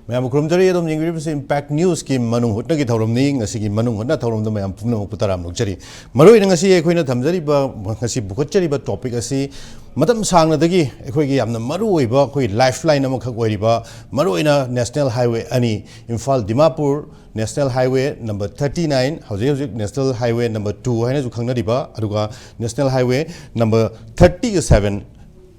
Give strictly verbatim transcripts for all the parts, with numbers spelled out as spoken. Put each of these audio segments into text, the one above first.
ꯃꯌꯥꯝꯕꯨ ꯈꯨꯔꯨꯝꯖꯔꯤ꯫ ꯑꯗꯣꯝ ꯌꯦꯡꯕꯤꯔꯤꯕꯁꯤ ꯏꯝꯄꯦꯛ ꯅ꯭ꯌꯨꯁꯀꯤ ꯃꯅꯨꯡ ꯍꯨꯠꯅꯒꯤ ꯊꯧꯔꯝꯅꯤ꯫ ꯉꯁꯤꯒꯤ ꯃꯅꯨꯡ ꯍꯨꯠꯅ ꯊꯧꯔꯝꯗ ꯃꯌꯥꯝ ꯄꯨꯝꯅꯃꯛꯄꯨ ꯇꯔꯥꯝ ꯑꯣꯛꯆꯔꯤ꯫ ꯃꯔꯨꯑꯣꯏꯅ ꯉꯁꯤ ꯑꯩꯈꯣꯏꯅ ꯊꯝꯖꯔꯤꯕ, ꯉꯁꯤ ꯄꯨꯈꯠꯆꯔꯤꯕ ꯇꯣꯄꯤꯛ ꯑꯁꯤ ꯃꯇꯝ ꯁꯥꯡꯅꯗꯒꯤ ꯑꯩꯈꯣꯏꯒꯤ ꯌꯥꯝꯅ ꯃꯔꯨꯑꯣꯏꯕ, ꯑꯩꯈꯣꯏ ꯂꯥꯏꯐ ꯂꯥꯏꯟ ꯑꯃꯈꯛ ꯑꯣꯏꯔꯤꯕ, ꯃꯔꯨꯑꯣꯏꯅ ꯅꯦꯁꯅꯦꯜ ꯍꯥꯏꯋꯦ ꯑꯅꯤ, Imphal Dimapur national highway number thirty nine, ꯍꯧꯖꯤꯛ ꯍꯧꯖꯤꯛ ꯅꯦꯁꯅꯦꯜ ꯍꯥꯏꯋꯦ ꯅꯝꯕꯔ ꯇꯨ ꯍꯥꯏꯅꯁꯨ ꯈꯪꯅꯔꯤꯕ, ꯑꯗꯨꯒ ꯅꯦꯁꯅꯦꯜ ꯍꯥꯏꯋꯦ ꯅꯝꯕꯔ ꯊꯥꯔꯇꯤꯒ ꯁꯚꯦꯟ,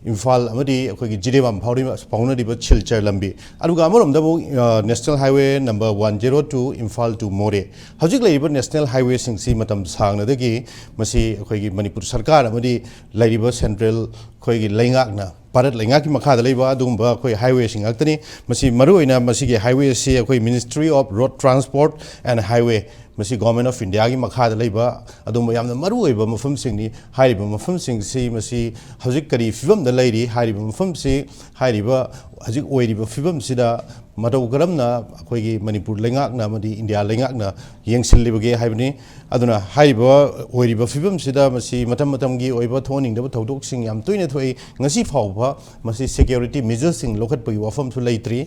ꯏꯝꯐꯥꯜ ꯑꯃꯗꯤ ꯑꯩꯈꯣꯏꯒꯤ ꯖꯤꯔꯤꯕꯥꯝ ꯐꯥꯎꯔꯤꯕ, ꯐꯥꯎꯅꯔꯤꯕ ꯁꯤꯜꯆꯔ ꯂꯝꯕꯤ꯫ ꯑꯗꯨꯒ ꯑꯃꯔꯣꯝꯗ ꯑꯃꯨꯛ, ꯑ, national highway number one zero two, Imphal two ꯃꯣꯔꯦ꯫ ꯍꯧꯖꯤꯛ ꯂꯩꯔꯤꯕ ꯅꯦꯁꯅꯦꯜ ꯍꯥꯏꯋꯦꯁꯤꯡꯁꯤ ꯃꯇꯝ ꯁꯥꯡꯅꯗꯒꯤ ꯃꯁꯤ ꯑꯩꯈꯣꯏꯒꯤ ꯃꯅꯤꯄꯨꯔ ꯁꯔꯀꯥꯔ ꯑꯃꯗꯤ ꯂꯩꯔꯤꯕ ꯁꯦꯟꯇ꯭ꯔꯦꯜ ꯑꯩꯈꯣꯏꯒꯤ ꯂꯩꯉꯥꯛꯅ, ꯚꯥꯔꯠ ꯂꯩꯉꯥꯛꯀꯤ ꯃꯈꯥꯗ ꯂꯩꯕ ꯑꯗꯨꯒꯨꯝꯕ ꯑꯩꯈꯣꯏ ꯍꯥꯏꯋꯦꯁꯤꯡ ꯉꯥꯛꯇꯅꯤ꯫ ꯃꯁꯤ ꯃꯔꯨꯑꯣꯏꯅ ꯃꯁꯤꯒꯤ ꯍꯥꯏꯋꯦ ꯑꯁꯤ ꯑꯩꯈꯣꯏ Ministry of Road Transport and Highway, ꯃꯁꯤ Government of Indiaꯒꯤ ꯃꯈꯥꯗ ꯂꯩꯕ ꯑꯗꯨꯒꯨꯝꯕ ꯌꯥꯝꯅ ꯃꯔꯨꯑꯣꯏꯕ ꯃꯐꯝꯁꯤꯡꯅꯤ꯫ ꯍꯥꯏꯔꯤꯕ ꯃꯐꯝꯁꯤꯡꯁꯤ ꯃꯁꯤ ꯍꯧꯖꯤꯛ ꯀꯔꯤ ꯐꯤꯕꯝꯗ ꯂꯩꯔꯤ? ꯍꯥꯏꯔꯤꯕ ꯃꯐꯝꯁꯤ, ꯍꯥꯏꯔꯤꯕ ꯍꯧꯖꯤꯛ ꯑꯣꯏꯔꯤꯕ ꯐꯤꯕꯝꯁꯤꯗ ꯃꯇꯧ ꯀꯔꯝꯅ ꯑꯩꯈꯣꯏꯒꯤ ꯃꯅꯤꯄꯨꯔ ꯂꯩꯉꯥꯛꯅ ꯑꯃꯗꯤ ꯏꯟꯗꯤꯌꯥ ꯂꯩꯉꯥꯛꯅ ꯌꯦꯡꯁꯤꯜꯂꯤꯕꯒꯦ ꯍꯥꯏꯕꯅꯤ꯫ ꯑꯗꯨꯅ ꯍꯥꯏꯔꯤꯕ ꯑꯣꯏꯔꯤꯕ ꯐꯤꯕꯝꯁꯤꯗ ꯃꯁꯤ ꯃꯇꯝ ꯃꯇꯝꯒꯤ ꯑꯣꯏꯕ ꯊꯣꯛꯍꯟꯅꯤꯡꯗꯕ ꯊꯧꯗꯣꯛꯁꯤꯡ ꯌꯥꯝ ꯇꯣꯏꯅ ꯊꯣꯛꯏ꯫ ꯉꯁꯤ ꯐꯥꯎꯕ ꯃꯁꯤ ꯁꯦꯀ꯭ꯌꯨꯔꯤꯇꯤ ꯃꯦꯖꯔꯁꯤꯡ ꯂꯧꯈꯠꯄꯒꯤ ꯋꯥꯐꯝꯁꯨ ꯂꯩꯇ꯭ꯔꯤ꯫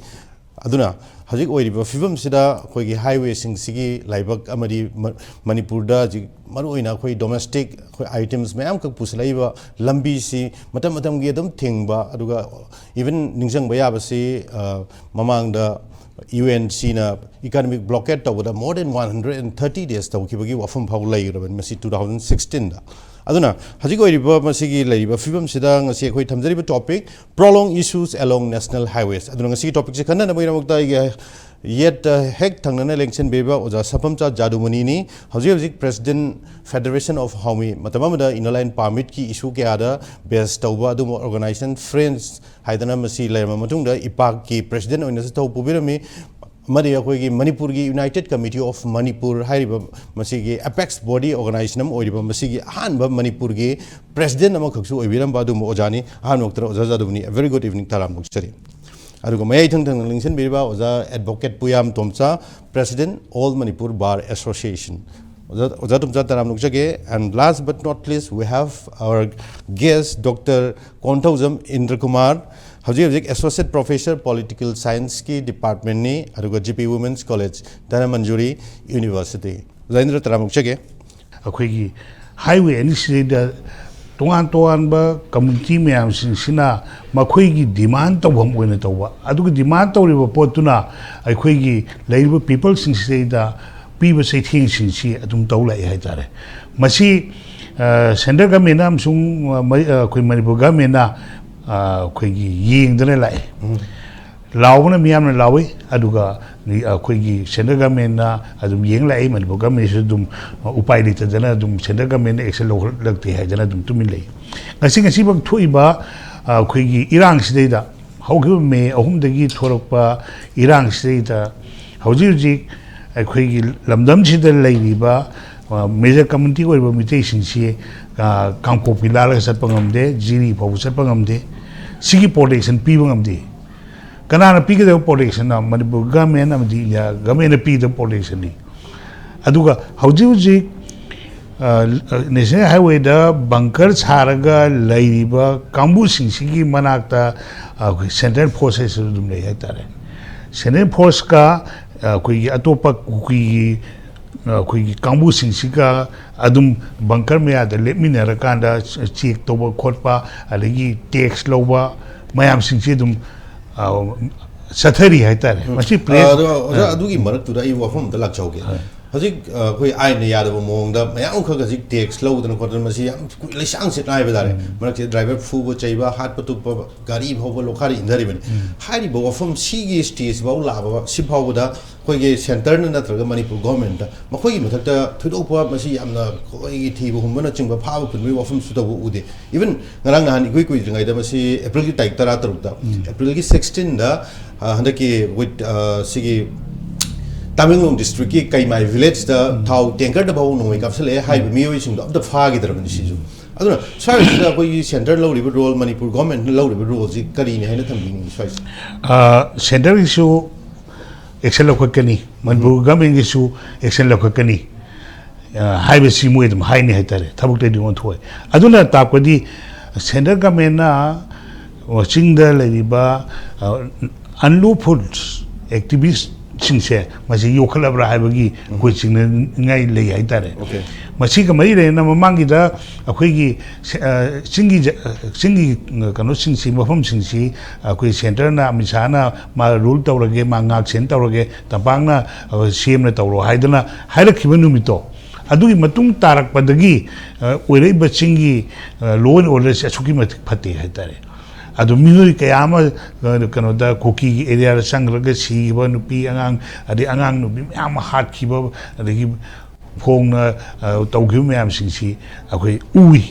ꯑꯗꯨꯅ ꯍꯧꯖꯤꯛ ꯑꯣꯏꯔꯤꯕ ꯐꯤꯕꯝꯁꯤꯗ ꯑꯩꯈꯣꯏꯒꯤ ꯍꯥꯏꯋꯦꯁꯤꯡꯁꯤꯒꯤ ꯂꯥꯏꯕꯛ ꯑꯃꯗꯤ ꯃ-, ꯃꯅꯤꯄꯨꯔꯗ ꯍꯧꯖꯤꯛ ꯃꯔꯨꯑꯣꯏꯅ ꯑꯩꯈꯣꯏ ꯗꯣꯃꯦꯁꯇꯤꯛ ꯑꯩꯈꯣꯏ ꯑꯥꯏꯇꯦꯝꯁ ꯃꯌꯥꯝꯈꯛ ꯄꯨꯁꯤꯜꯂꯛꯏꯕ ꯂꯝꯕꯤꯁꯤ ꯃꯇꯝ ꯃꯇꯝꯒꯤ ꯑꯗꯨꯝ ꯊꯤꯡꯕ, ꯑꯗꯨꯒ ꯏꯚꯟ ꯅꯤꯡꯁꯤꯡꯕ ꯌꯥꯕꯁꯤ, ꯑ, ꯃꯃꯥꯡꯗ ꯌꯨ ꯑꯦꯟ ꯁꯤꯅ ꯏꯀꯅꯣꯃꯤꯛ ꯕ꯭ꯂꯣꯀꯦꯠ ꯇꯧꯕꯗ more than one hundred and thirty days ꯇꯧꯈꯤꯕꯒꯤ ꯋꯥꯐꯝ ꯐꯥꯎ ꯂꯩꯈ꯭ꯔꯕꯅꯤ, ꯃꯁꯤ ꯇꯨ ꯊꯥꯎꯖꯟ ꯁꯤꯛꯁꯇꯤꯟꯗ꯫ ꯑꯗꯨꯅ ꯍꯧꯖꯤꯛ ꯑꯣꯏꯔꯤꯕ ꯃꯁꯤꯒꯤ ꯂꯩꯔꯤꯕ ꯐꯤꯕꯝꯁꯤꯗ ꯉꯁꯤ ꯑꯩꯈꯣꯏ ꯊꯝꯖꯔꯤꯕ topic, prolonged issues along national highways꯫ ꯑꯗꯨꯅ ꯉꯁꯤꯒꯤ ꯇꯣꯄꯤꯛꯁꯦ ꯈꯟꯅꯅꯕꯒꯤꯗꯃꯛꯇ ꯑꯩꯒꯤ ꯌꯦꯠꯇ ꯍꯦꯛ ꯊꯪꯅꯅ ꯂꯦꯡꯁꯤꯟꯕꯤꯔꯤꯕ ꯑꯣꯖꯥ ꯁꯐꯝꯆꯥ ꯖꯥꯗꯨꯃꯅꯤꯅꯤ꯫ ꯍꯧꯖꯤꯛ ꯍꯧꯖꯤꯛ President, Federation of Hawmi, ꯃꯇꯝ ꯑꯃꯗ Inner Line Permitꯀꯤ issue ꯀꯌꯥꯗ base ꯇꯧꯕ ꯑꯗꯨꯒꯨꯝꯕ organization, ꯐ꯭ꯔꯦꯟꯁ ꯍꯥꯏꯗꯅ ꯃꯁꯤ ꯂꯩꯔꯝꯕ ꯃꯇꯨꯡꯗ ꯏꯄꯥꯛꯀꯤ president ꯑꯣꯏꯅꯁꯨ ꯊꯧ ꯄꯨꯕꯤꯔꯝꯃꯤ꯫ ꯑꯃꯗꯤ ꯑꯩꯈꯣꯏꯒꯤ ꯃꯅꯤꯄꯨꯔꯒꯤ United Committee of Manipur ꯍꯥꯏꯔꯤꯕ ꯃꯁꯤꯒꯤ apex body organization ꯑꯃ ꯑꯣꯏꯔꯤꯕ ꯃꯁꯤꯒꯤ ꯑꯍꯥꯟꯕ ꯃꯅꯤꯄꯨꯔꯒꯤ president ꯑꯃꯈꯛꯁꯨ ꯑꯣꯏꯕꯤꯔꯝꯕ ꯑꯗꯨꯒꯨꯝꯕ ꯑꯣꯖꯥꯅꯤ꯫ ꯑꯍꯥꯟꯕ ꯃꯛꯇꯗ ꯑꯣꯖꯥ ꯖꯥꯗꯨꯃꯅꯤ, a very good evening, ꯇꯔꯥꯝ ꯑꯣꯛꯆꯔꯤ꯫ ꯑꯗꯨꯒ ꯃꯌꯥꯏ ꯊꯪ ꯊꯪꯅ ꯂꯦꯡꯁꯤꯟꯕꯤꯔꯤꯕ ꯑꯣꯖꯥ Advocate ꯄꯨꯌꯥꯝ ꯇꯣꯝꯆꯥ, President, All Manipur Bar Association꯫ ꯑꯣꯖꯥ, ꯑꯣꯖꯥ ꯇꯣꯝꯆꯥ, ꯇꯔꯥꯝ ꯑꯣꯛꯆꯒꯦ꯫ And last but not least, we have our guest, Doctor Konthoujam ꯏꯟꯗ꯭ꯔ Kumar, ꯍꯧꯖꯤꯛ ꯍꯧꯖꯤꯛ Associate Professor Political Scienceꯀꯤ departmentꯅꯤ, ꯑꯗꯨꯒ G P Women's College, Dhanamanjuri University꯫ ꯑꯣꯖꯥ ꯏꯟꯗ꯭ꯔ, ꯇꯔꯥꯝꯅ ꯑꯣꯛꯆꯒꯦ꯫ ꯑꯩꯈꯣꯏꯒꯤ highway ꯑꯅꯤꯁꯤꯗꯩꯗ ꯇꯣꯉꯥꯟ ꯇꯣꯉꯥꯟꯕ community ꯃꯌꯥꯝꯁꯤꯡꯁꯤꯅ ꯃꯈꯣꯏꯒꯤ demand ꯇꯧꯐꯝ ꯑꯣꯏꯅ ꯇꯧꯕ, ꯑꯗꯨꯒ demand ꯇꯧꯔꯤꯕ ꯄꯣꯠꯇꯨꯅ ꯑꯩꯈꯣꯏꯒꯤ ꯂꯩꯔꯤꯕ peopleꯁꯤꯡꯁꯤꯗꯩꯗ ꯄꯤꯕ ꯆꯩꯊꯦꯡꯁꯤꯡꯁꯤ ꯑꯗꯨꯝ ꯇꯧ ꯂꯥꯛꯏ ꯍꯥꯏꯇꯥꯔꯦ꯫ ꯃꯁꯤ, ꯑ, central governmentꯅ ꯑꯃꯁꯨꯡ, ꯑ, ꯃ-, ꯑ, ꯑꯩꯈꯣꯏ ꯃꯅꯤꯄꯨꯔ governmentꯅ, ꯑ, ꯑꯩꯈꯣꯏꯒꯤ ꯌꯦꯡꯗꯅ ꯂꯥꯛꯏ꯫ ꯎꯝ꯫ ꯂꯥꯎꯕꯅ ꯃꯤꯌꯥꯝꯅ ꯂꯥꯎꯏ, ꯑꯗꯨꯒ ꯑꯩꯈꯣꯏꯒꯤ central governmentꯅ ꯑꯗꯨꯝ ꯌꯦꯡ ꯂꯥꯛꯏ, ꯃꯅꯤꯄꯨꯔ governmentꯁꯨ ꯑꯗꯨꯝ, ꯑ, ꯎꯄꯥꯏ ꯂꯩꯇꯗꯅ ꯑꯗꯨꯝ central governmentꯅ action ꯂꯧꯈꯠꯂꯛꯇꯦ ꯍꯥꯏꯗꯅ ꯑꯗꯨꯝ ꯇꯨꯃꯤꯟ ꯂꯩ꯫ ꯉꯁꯤ, ꯉꯁꯤꯐꯥꯎ ꯊꯣꯛꯏꯕ, ꯑ, ꯑꯩꯈꯣꯏꯒꯤ ꯏꯔꯥꯡꯁꯤꯗꯩꯗ, ꯍꯧꯈꯤꯕ May ꯑꯍꯨꯝꯗꯒꯤ ꯊꯣꯔꯛꯄ ꯏꯔꯥꯡꯁꯤꯗꯩꯗ ꯍꯧꯖꯤꯛ ꯍꯧꯖꯤꯛ ꯑꯩꯈꯣꯏꯒꯤ ꯂꯝꯗꯝꯁꯤꯗ ꯂꯩꯔꯤꯕ, ꯑ, major community ꯑꯣꯏꯔꯤꯕ ꯃꯤꯇꯩꯁꯤꯡꯁꯤ, ꯑ, ꯀꯥꯡꯄꯣꯛꯄꯤ ꯂꯥꯜꯂꯒ ꯆꯠꯄ ꯉꯝꯗꯦ, ꯖꯤꯔꯤ ꯐꯥꯎꯕ ꯆꯠꯄ ꯉꯝꯗꯦ꯫ ꯁꯤꯒꯤ protection ꯄꯤꯕ ꯉꯝꯗꯦ꯫ ꯀꯅꯥꯅ ꯄꯤꯒꯗꯕ protectionꯅꯣ? ꯃꯅꯤꯄꯨꯔ government ꯑꯃꯗꯤ ꯏꯟꯗꯤꯌꯥ governmentꯅ ꯄꯤꯒꯗꯕ protectionꯅꯤ꯫ ꯑꯗꯨꯒ ꯍꯧꯖꯤꯛ ꯍꯧꯖꯤꯛ, ꯑ, national highwayꯗ bunker ꯁꯥꯔꯒ ꯂꯩꯔꯤꯕ ꯀꯥꯡꯕꯨꯁꯤꯡꯁꯤꯒꯤ ꯃꯅꯥꯛꯇ, ꯑ, ꯑꯩꯈꯣꯏ central force ꯍꯥꯏꯁꯨ ꯑꯗꯨꯝ ꯂꯩ ꯍꯥꯏꯇꯥꯔꯦ꯫ Central forceꯀ, ꯑ, ꯑꯩꯈꯣꯏꯒꯤ ꯑꯇꯣꯞꯄ ꯀꯨꯀꯤꯒꯤ, ꯑ, ꯑꯩꯈꯣꯏꯒꯤ ꯀꯥꯡꯕꯨꯁꯤꯡꯁꯤꯒ ꯑꯗꯨꯝ bunker ꯃꯌꯥꯗ ꯂꯦꯞꯃꯤꯟꯅꯔꯀꯥꯟꯗ check ꯇꯧꯕ ꯈꯣꯠꯄ, ꯑꯗꯒꯤ tax ꯂꯧꯕ ꯃꯌꯥꯝꯁꯤꯡꯁꯤ ꯑꯗꯨꯝ, ꯑ, ꯆꯠꯊꯔꯤ ꯍꯥꯏꯇꯥꯔꯦ꯫ ꯎꯝ꯫ ꯃꯁꯤ plan ꯑ, ꯑꯗꯣ ꯑꯣꯖꯥ, ꯑ꯫ ꯑꯗꯨꯒꯤ ꯃꯔꯛꯇꯨꯗ ꯑꯩ ꯋꯥꯐꯝ ꯑꯝꯇ ꯂꯥꯛꯆꯍꯧꯒꯦ꯫ ꯍꯣꯏ꯫ ꯍꯧꯖꯤꯛ, ꯑ, ꯑꯩꯈꯣꯏ ꯑꯥꯏꯟꯅ ꯌꯥꯗꯕ ꯃꯑꯣꯡꯗ ꯃꯌꯥꯝ ꯑꯃꯈꯛ ꯍꯧꯖꯤꯛ tax ꯂꯧꯗꯅ ꯈꯣꯠꯇꯅ, ꯃꯁꯤ ꯌꯥꯝ ꯀꯨꯏ-, ꯂꯩꯁꯥꯡ ꯁꯤꯠ ꯅꯥꯏꯕ ꯇꯥꯔꯦ꯫ ꯎꯝ꯫ ꯃꯔꯛꯁꯤꯗ driver ꯐꯨꯕ ꯆꯩꯕ, ꯍꯥꯠꯄ ꯇꯨꯞꯄ, ꯒꯥꯔꯤ ꯐꯥꯎꯕ ꯂꯣꯈꯥꯔꯤ ꯏꯟꯊꯔꯤꯕꯅꯤ꯫ ꯎꯝ꯫ ꯍꯥꯏꯔꯤꯕ ꯋꯥꯐꯝ ꯁꯤꯒꯤ stage ꯐꯥꯎ ꯂꯥꯛꯑꯕ, ꯁꯤ ꯐꯥꯎꯕꯗ ꯑꯩꯈꯣꯏꯒꯤ centreꯅ ꯅꯠꯇ꯭ꯔꯒ ꯃꯅꯤꯄꯨꯔ governmentꯇ ꯃꯈꯣꯏꯒꯤ ꯃꯊꯛꯇ ꯊꯣꯏꯗꯣꯛꯄ, ꯃꯁꯤ ꯌꯥꯝꯅ ꯑꯩꯈꯣꯏꯒꯤ ꯊꯤꯕ ꯍꯨꯝꯕꯅꯆꯤꯡꯕ, ꯐꯥꯕ ꯄꯨꯟꯕꯒꯤ ꯋꯥꯐꯝꯁꯨ ꯇꯧꯕ ꯎꯗꯦ꯫ Even ꯉꯔꯥꯡ ꯅꯍꯥꯟ ꯏꯀꯨꯏ ꯀꯨꯏꯗ꯭ꯔꯤꯉꯩꯗ, ꯃꯁꯤ Aprilꯒꯤ ꯇꯥꯔꯤꯛ ꯇꯔꯥ ꯇꯔꯨꯛꯇ, ꯎꯝ꯫ Aprilꯒꯤ sixteenꯗ, ꯑ, ꯍꯟꯗꯛꯀꯤ with, ꯑ, ꯁꯤꯒꯤ ꯇꯃꯦꯡꯂꯣꯡ districtꯀꯤ ꯀꯩꯃꯥꯏ villageꯇ ꯎꯝ꯫ ꯊꯥꯎ tankerꯗ ꯐꯥꯎꯕ ꯅꯣꯡꯃꯩ ꯀꯥꯞꯁꯤꯜꯂꯛꯑꯦ ꯍꯥꯏꯔꯤꯕ ꯎꯝ꯫ ꯃꯤꯑꯣꯏꯁꯤꯡꯗꯣ ꯑꯝꯇ ꯐꯥꯈꯤꯗ꯭ꯔꯕꯅꯤ ꯁꯤꯁꯨ꯫ ꯑꯗꯨꯅ ꯁ꯭ꯋꯥꯏꯁꯤꯗ ꯑꯩꯈꯣꯏꯒꯤ centre ꯂꯧꯔꯤꯕ role, ꯃꯅꯤꯄꯨꯔ governmentꯅ ꯂꯧꯔꯤꯕ roleꯁꯤ ꯀꯔꯤꯅꯤ ꯍꯥꯏꯅ ꯊꯝꯕꯤꯅꯤꯡꯉꯤ ꯁ꯭ꯋꯥꯏꯁꯦ? ꯑ, centreꯒꯤꯁꯨ action ꯂꯧꯈꯠꯀꯅꯤ, ꯃꯅꯤꯄꯨꯔ governmentꯒꯤꯁꯨ action ꯂꯧꯈꯠꯀꯅꯤ, ꯑ, ꯍꯥꯏꯕꯁꯤ ꯃꯣꯏ ꯑꯗꯨꯝ ꯍꯥꯏꯅꯤ ꯍꯥꯏꯇꯥꯔꯦ, ꯊꯕꯛꯇꯩꯗꯤ ꯑꯣꯟꯊꯣꯛꯑꯣꯏ꯫ ꯑꯗꯨꯅ ꯇꯥꯛꯄꯗꯤ central governmentꯅ ꯆꯤꯡꯗ ꯂꯩꯔꯤꯕ ꯑꯟꯂꯣꯐꯨꯜ ꯑꯦꯛꯇꯤꯚꯤꯁꯁꯤꯡꯁꯦ ꯃꯁꯤ ꯌꯣꯛꯈꯠꯂꯕ꯭ꯔꯥ ꯍꯥꯏꯕꯒꯤ ꯑꯩꯈꯣꯏ ꯆꯤꯡꯅꯅꯤꯡꯉꯥꯏ ꯂꯩ ꯍꯥꯏꯇꯥꯔꯦ꯫ Okay. ꯃꯁꯤꯒ ꯃꯔꯤ ꯂꯩꯅꯅ ꯃꯃꯥꯡꯒꯤꯗ ꯑꯩꯈꯣꯏꯒꯤ ꯁꯦ- ꯑ, ꯆꯤꯡꯒꯤ ꯖ- ꯆꯤꯡꯒꯤ ꯀꯩꯅꯣꯁꯤꯡꯁꯤ, ꯃꯐꯝꯁꯤꯡꯁꯤ ꯑꯩꯈꯣꯏ ꯁꯦꯟꯇꯔꯅ, ꯑꯃꯤꯠ ꯁꯥꯍꯅ ꯃꯥ ꯔꯨꯜ ꯇꯧꯔꯒꯦ, ꯃꯥ ꯉꯥꯛ ꯁꯦꯟ ꯇꯧꯔꯒꯦ, ꯇꯝꯄꯥꯛꯅ ꯑ, ꯁꯤ ꯑꯦꯝꯅ ꯇꯧꯔꯣ ꯍꯥꯏꯗꯅ ꯍꯥꯏꯔꯛꯈꯤꯕ ꯅꯨꯃꯤꯠꯇꯣ, ꯑꯗꯨꯒꯤ ꯃꯇꯨꯡ ꯇꯥꯔꯛꯄꯗꯒꯤ ꯑ, ꯑꯣꯏꯔꯛꯏꯕ ꯆꯤꯡꯒꯤ ꯂꯣ ꯑꯦꯟ ꯑꯣꯔꯗꯔꯁꯦ ꯑꯁꯨꯛꯀꯤ ꯃꯇꯤꯛ ꯐꯠꯇꯦ ꯍꯥꯏꯇꯥꯔꯦ꯫ ꯑꯗꯣ ꯃꯤꯑꯣꯏ ꯀꯌꯥ ꯑꯃ ꯑ, ꯀꯩꯅꯣꯗ ꯀꯨꯀꯤꯒꯤ ꯑꯦꯔꯤꯌꯥꯗ ꯆꯪꯈ꯭ꯔꯒ ꯁꯤꯈꯤꯕ, ꯅꯨꯄꯤ ꯑꯉꯥꯡ, ꯑꯗꯩ ꯑꯉꯥꯡ ꯅꯨꯄꯤ ꯃꯌꯥꯝ ꯑꯃ ꯍꯥꯠꯈꯤꯕ, ꯑꯗꯒꯤ ꯐꯣꯡꯅ ꯑ, ꯇꯧꯈꯤꯕ ꯃꯌꯥꯝꯁꯤꯡꯁꯤ ꯑꯩꯈꯣꯏ ꯎꯏ,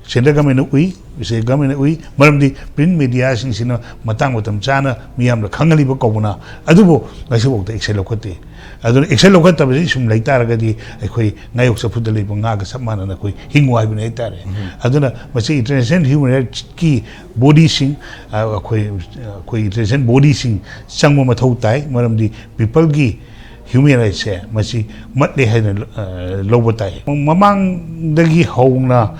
ꯁꯦꯟꯇ꯭ꯔꯦꯜ ꯒꯃꯦꯟꯅ ꯎꯏ, ꯁ꯭ꯇꯦꯠ ꯒꯃꯦꯟꯅ ꯎꯏ꯫ ꯃꯔꯝꯗꯤ ꯄ꯭ꯔꯤꯟꯠ ꯃꯦꯗꯤꯌꯥꯁꯤꯡꯁꯤꯅ ꯃꯇꯥꯡ ꯃꯇꯝ ꯆꯥꯅ ꯃꯤꯌꯥꯝꯗ ꯈꯪꯍꯜꯂꯤꯕ ꯀꯧꯕꯅ, ꯑꯗꯨꯕꯨ ꯉꯁꯤꯐꯥꯎꯗ ꯑꯦꯛꯁꯟ ꯂꯧꯈꯠꯇꯦ꯫ ꯑꯗꯨꯅ ꯑꯦꯛꯁꯟ ꯂꯧꯈꯠꯇꯕꯁꯤ ꯁꯨꯝ ꯂꯩꯇꯥꯔꯒꯗꯤ ꯑꯩꯈꯣꯏ ꯉꯥꯌꯣꯛ ꯆꯐꯨꯗ ꯂꯩꯕ ꯉꯥꯒ ꯆꯞ ꯃꯥꯟꯅꯅ ꯑꯩꯈꯣꯏ ꯍꯤꯡꯉꯨ ꯍꯥꯏꯕꯅꯤ ꯍꯥꯏꯇꯥꯔꯦ꯫ ꯑꯗꯨꯅ ꯃꯁꯤ ꯏꯟꯇꯔꯅꯦꯁꯅꯦꯜ ꯍ꯭ꯌꯨꯃꯦꯟ ꯔꯥꯏꯠꯁꯀꯤ ꯕꯣꯗꯤꯁꯤꯡ, ꯑ, ꯑꯩꯈꯣꯏ ꯑꯩꯈꯣꯏ ꯏꯟꯇꯔꯅꯦꯁꯅꯦꯜ ꯕꯣꯗꯤꯁꯤꯡ ꯆꯪꯕ ꯃꯊꯧ ꯇꯥꯏ꯫ ꯃꯔꯝꯗꯤ ꯄꯤꯄꯜꯒꯤ ꯍ꯭ꯌꯨꯃꯦꯟ ꯔꯥꯏꯠꯁꯦ ꯃꯁꯤ ꯃꯠꯂꯦ ꯍꯥꯏꯅ ꯑ, ꯂꯧꯕ ꯇꯥꯏ꯫ ꯃꯃꯥꯡꯗꯒꯤ ꯍꯧꯅ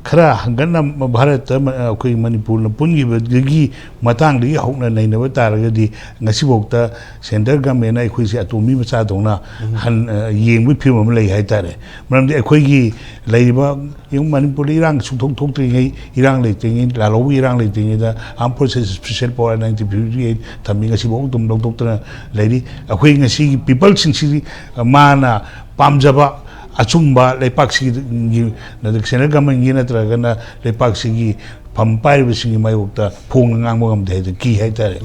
ꯈꯔ ꯍꯪꯒꯠꯅ ꯚꯥꯔꯠꯇ ꯃ-, ꯑꯩꯈꯣꯏ ꯃꯅꯤꯄꯨꯔꯅ ꯄꯨꯟꯈꯤꯕꯗꯒꯤ ꯃꯇꯥꯡꯗꯒꯤ ꯍꯧꯅ ꯅꯩꯅꯕ ꯇꯥꯔꯒꯗꯤ ꯉꯁꯤꯐꯥꯎꯗ ꯁꯦꯟꯇ꯭ꯔꯦꯜ ꯒꯃꯦꯟꯅ ꯑꯩꯈꯣꯏꯁꯦ ꯑꯇꯣꯝꯕꯤ ꯃꯆꯥꯗꯧꯅ ꯍꯟ-, ꯑ, ꯌꯦꯡꯕꯒꯤ ꯐꯤꯕꯝ ꯑꯃ ꯂꯩ ꯍꯥꯏꯇꯥꯔꯦ꯫ ꯃꯔꯝꯗꯤ ꯑꯩꯈꯣꯏꯒꯤ ꯂꯩꯔꯤꯕ ꯌꯦꯡꯉꯨ, ꯃꯅꯤꯄꯨꯔꯗ ꯏꯔꯥꯡ ꯁꯨꯡꯊꯣꯛ ꯊꯣꯛꯇ꯭ꯔꯤꯉꯩ, ꯏꯔꯥꯡ ꯂꯩꯇ꯭ꯔꯤꯉꯩ, ꯂꯥꯜꯍꯧꯕꯒꯤ ꯏꯔꯥꯡ ꯂꯩꯇ꯭ꯔꯤꯉꯩꯗ armed forces special power nineteen fifty eight ꯊꯝꯃꯤ, ꯉꯁꯤꯐꯥꯎ ꯑꯗꯨꯝ ꯂꯧꯊꯣꯛꯇꯅ ꯂꯩꯔꯤ꯫ ꯑꯩꯈꯣꯏ ꯉꯁꯤꯒꯤ ꯄꯤꯄꯜꯁꯤꯡꯁꯤꯗꯤ ꯃꯥꯅ ꯄꯥꯝꯖꯕ ꯑꯆꯨꯝꯕ ꯂꯩꯄꯥꯛꯁꯤꯒꯤ, ꯁꯦꯟꯇ꯭ꯔꯦꯜ ꯒꯃꯦꯟꯒꯤ ꯅꯠꯇ꯭ꯔꯒꯅ ꯂꯩꯄꯥꯛꯁꯤꯒꯤ ꯐꯝ ꯄꯥꯏꯔꯤꯕꯁꯤꯡꯒꯤ ꯃꯥꯌꯣꯛꯇ ꯐꯣꯡꯅ ꯉꯥꯡꯕ ꯉꯝꯗꯦ ꯍꯥꯏꯗꯅ ꯀꯤ ꯍꯥꯏꯇꯥꯔꯦ꯫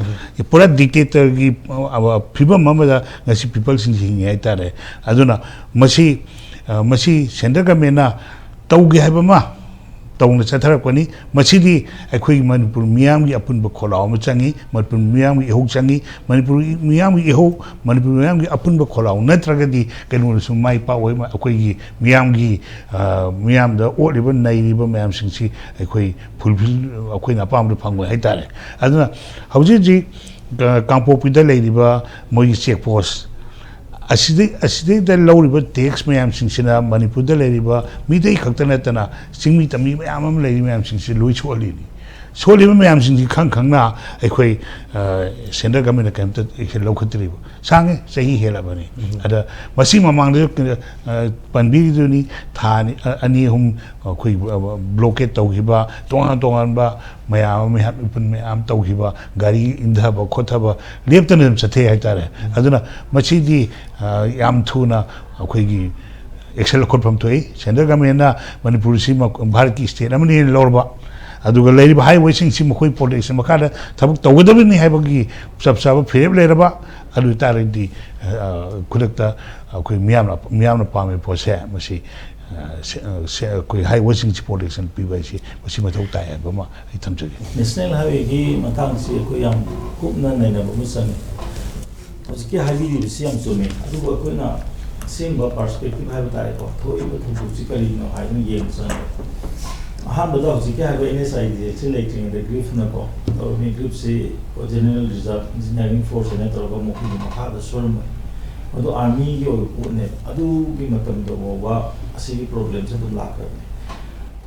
ꯄꯨꯔꯥ ꯗꯤꯛꯇꯦꯇꯔꯒꯤ, ꯑ, ꯐꯤꯕꯝ ꯑꯃꯗ ꯉꯁꯤ ꯄꯤꯄꯜꯁꯤꯡꯁꯤ ꯍꯤꯡꯉꯤ ꯍꯥꯏꯇꯥꯔꯦ꯫ ꯑꯗꯨꯅ ꯃꯁꯤ, ꯑ, ꯃꯁꯤ ꯁꯦꯟꯇ꯭ꯔꯦꯜ ꯒꯃꯦꯟꯅ ꯇꯧꯒꯦ ꯍꯥꯏꯕ ꯑꯃ ꯇꯧꯅ ꯆꯠꯊꯔꯛꯄꯅꯤ꯫ ꯃꯁꯤꯗꯤ ꯑꯩꯈꯣꯏꯒꯤ ꯃꯅꯤꯄꯨꯔ ꯃꯤꯌꯥꯝꯒꯤ ꯑꯄꯨꯟꯕ ꯈꯣꯜꯂꯥꯎ ꯑꯃ ꯆꯪꯉꯤ, ꯃꯅꯤꯄꯨꯔ ꯃꯤꯌꯥꯝꯒꯤ ꯏꯍꯧ ꯆꯪꯉꯤ꯫ ꯃꯅꯤꯄꯨꯔ ꯃꯤꯌꯥꯝꯒꯤ ꯏꯍꯧ, ꯃꯅꯤꯄꯨꯔ ꯃꯤꯌꯥꯝꯒꯤ ꯑꯄꯨꯟꯕ ꯈꯣꯜꯂꯥꯎ ꯅꯠꯇ꯭ꯔꯒꯗꯤ ꯀꯩꯅꯣꯗꯁꯨ ꯃꯥꯏ ꯄꯥꯛꯑꯣꯏ꯫ ꯑꯩꯈꯣꯏꯒꯤ ꯃꯤꯌꯥꯝꯒꯤ, ꯑ, ꯃꯤꯌꯥꯝꯗ ꯑꯣꯠꯂꯤꯕ ꯅꯩꯔꯤꯕ ꯃꯌꯥꯝꯁꯤꯡꯁꯤ ꯑꯩꯈꯣꯏ ꯐꯨꯜꯐꯤꯜ, ꯑꯩꯈꯣꯏꯅ ꯑꯄꯥꯝꯕꯗꯨ ꯐꯪꯉꯣꯏ ꯍꯥꯏꯇꯥꯔꯦ꯫ ꯑꯗꯨꯅ ꯍꯧꯖꯤꯛ ꯍꯧꯖꯤꯛ, ꯑ, ꯀꯥꯡꯄꯣꯛꯄꯤꯗ ꯂꯩꯔꯤꯕ ꯃꯣꯏꯒꯤ ꯆꯦꯛ ꯄꯣꯁ ꯑꯁꯤꯗꯩ-, ꯑꯁꯤꯗꯩꯗ ꯂꯧꯔꯤꯕ ꯇꯦꯛꯁ ꯃꯌꯥꯝꯁꯤꯡꯁꯤꯅ ꯃꯅꯤꯄꯨꯔꯗ ꯂꯩꯔꯤꯕ ꯃꯤꯇꯩ ꯈꯛꯇ ꯅꯠꯇꯅ ꯆꯤꯡꯃꯤ ꯇꯝꯃꯤ ꯃꯌꯥꯝ ꯑꯃ ꯂꯩꯔꯤ ꯃꯌꯥꯝꯁꯤꯡꯁꯤ ꯂꯣꯏ ꯁꯣꯛꯍꯜꯂꯤꯅꯤ꯫ ꯁꯣꯜꯂꯤꯕ ꯃꯌꯥꯝꯁꯤꯡꯁꯤ ꯈꯪ ꯈꯪꯅ ꯑꯩꯈꯣꯏ ꯁꯦꯟꯇ꯭ꯔꯦꯜ ꯒꯚꯔꯟꯃꯦꯟꯠꯅ ꯀꯔꯤꯝꯇ ꯑꯦꯛꯁꯟ ꯂꯧꯈꯠꯇ꯭ꯔꯤꯕ ꯁꯥꯡꯉꯦ, ꯆꯍꯤ ꯍꯦꯜꯂꯕꯅꯤ꯫ ꯑꯗ ꯃꯁꯤ ꯃꯃꯥꯡꯗ ꯄꯟꯕꯤꯔꯤꯗꯨꯅꯤ, ꯊꯥ ꯑꯅꯤ ꯑꯅꯤ ꯑꯍꯨꯝ ꯑꯩꯈꯣꯏ ꯕ꯭ꯂꯣꯀꯦꯠ ꯇꯧꯈꯤꯕ, ꯇꯣꯉꯥꯟ ꯇꯣꯉꯥꯟꯕ ꯃꯌꯥꯝ ꯑꯃ, ꯃꯤꯍꯥꯠ ꯃꯤꯄꯨꯟ ꯃꯌꯥꯝ ꯇꯧꯈꯤꯕ, ꯒꯥꯔꯤ ꯏꯟꯊꯕ ꯈꯣꯠꯊꯕ ꯂꯦꯞꯇꯅ ꯑꯗꯨꯝ ꯆꯠꯊꯩ ꯍꯥꯏꯇꯥꯔꯦ꯫ ꯑꯗꯨꯅ ꯃꯁꯤꯗꯤ ꯌꯥꯝ ꯊꯨꯅ ꯑꯩꯈꯣꯏꯒꯤ ꯑꯦꯛꯁꯟ ꯂꯧꯈꯠꯐꯝ ꯊꯣꯛꯏ꯫ ꯁꯦꯟꯇ꯭ꯔꯦꯜ ꯒꯚꯔꯟꯃꯦꯟꯠꯅ ꯃꯅꯤꯄꯨꯔꯁꯤ ꯃ-, ꯚꯥꯔꯠꯀꯤ ꯁ꯭ꯇꯦꯠ ꯑꯃꯅꯤ ꯍꯥꯏꯅ ꯂꯧꯔꯕ, ꯑꯗꯨꯒ ꯂꯩꯔꯤꯕ ꯍꯥꯏꯋꯦꯁꯤꯡꯁꯤ ꯃꯈꯣꯏ ꯄ꯭ꯔꯣꯇꯦꯛꯁꯟ ꯃꯈꯥꯗ ꯊꯕꯛ ꯇꯧꯒꯗꯕꯅꯤ ꯍꯥꯏꯕꯒꯤ ꯆꯞ ꯆꯥꯕ ꯐꯤꯔꯦꯞ ꯂꯩꯔꯕ, ꯑꯗꯨ ꯑꯣꯏ ꯇꯥꯔꯒꯗꯤ, ꯑ, ꯈꯨꯗꯛꯇ ꯑꯩꯈꯣꯏ ꯃꯤꯌꯥꯝꯅ, ꯃꯤꯌꯥꯝꯅ ꯄꯥꯝꯃꯤꯕ ꯄꯣꯠꯁꯦ ꯃꯁꯤ, ꯑ, ꯁꯦ-, ꯑ, ꯁꯦ-, ꯑꯩꯈꯣꯏ ꯍꯥꯏꯋꯦꯁꯤꯡꯁꯤ ꯄ꯭ꯔꯣꯇꯦꯛꯁꯟ ꯄꯤꯕ ꯍꯥꯏꯁꯤ ꯃꯁꯤ ꯃꯊꯧ ꯇꯥꯏ ꯍꯥꯏꯕ ꯑꯃ ꯑꯩ ꯊꯝꯖꯒꯦ꯫ ꯅꯦꯁꯅꯦꯜ ꯍꯥꯏꯋꯦꯒꯤ ꯃꯇꯥꯡꯁꯤ ꯑꯩꯈꯣꯏ ꯌꯥꯝ ꯀꯨꯞꯅ ꯅꯩꯅꯕ ꯑꯃ ꯆꯪꯉꯤ꯫ ꯍꯧꯖꯤꯛꯀꯤ ꯍꯥꯏꯕꯤꯔꯤꯕꯁꯤ ꯌꯥꯝ ꯆꯨꯝꯃꯤ, ꯑꯗꯨꯕꯨ ꯑꯩꯈꯣꯏꯅ ꯑꯁꯦꯡꯕ ꯄꯔꯁꯄꯦꯛꯇꯤꯚ ꯍꯥꯏꯕ ꯇꯥꯔꯦꯀꯣ, ꯊꯣꯛꯏꯕ ꯊꯧꯗꯣꯛꯁꯤ ꯀꯔꯤꯅꯣ ꯍꯥꯏꯗꯨꯅ ꯌꯦꯡꯕ ꯆꯪꯉꯦ꯫ ꯑꯍꯥꯟꯕꯗ ꯍꯧꯖꯤꯛꯀꯤ ꯍꯥꯏꯕ ꯑꯦꯟ ꯑꯦꯁ ꯑꯥꯏ ꯗꯤ ꯑꯦꯛꯁꯤ ꯂꯩꯇ꯭ꯔꯤꯉꯩꯗ ꯒ꯭ꯔꯤꯐꯅꯀꯣ ꯇꯧꯔꯝꯃꯤ꯫ ꯒ꯭ꯔꯤꯐꯁꯤ ꯖꯦꯅꯔꯦꯜ ꯔꯤꯖꯥꯔꯚ ꯏꯟꯖꯤꯅꯤꯌꯥꯔꯤꯡ ꯐꯣꯔꯁ ꯍꯥꯏꯅ ꯇꯧꯔꯒ ꯃꯈꯣꯏꯒꯤ ꯃꯈꯥꯗ ꯁꯨꯔꯝꯕꯅꯤ꯫ ꯃꯗꯨ ꯑꯥꯔꯃꯤꯒꯤ ꯑꯣꯏꯕ ꯄꯣꯠꯅꯦꯕ꯫ ꯑꯗꯨꯒꯤ ꯃꯇꯝꯗ ꯐꯥꯎꯕ ꯑꯁꯤꯒꯤ ꯄ꯭ꯔꯣꯕ꯭ꯂꯦꯝꯁꯦ ꯑꯗꯨꯝ ꯂꯥꯛꯈ꯭ꯔꯕꯅꯤ꯫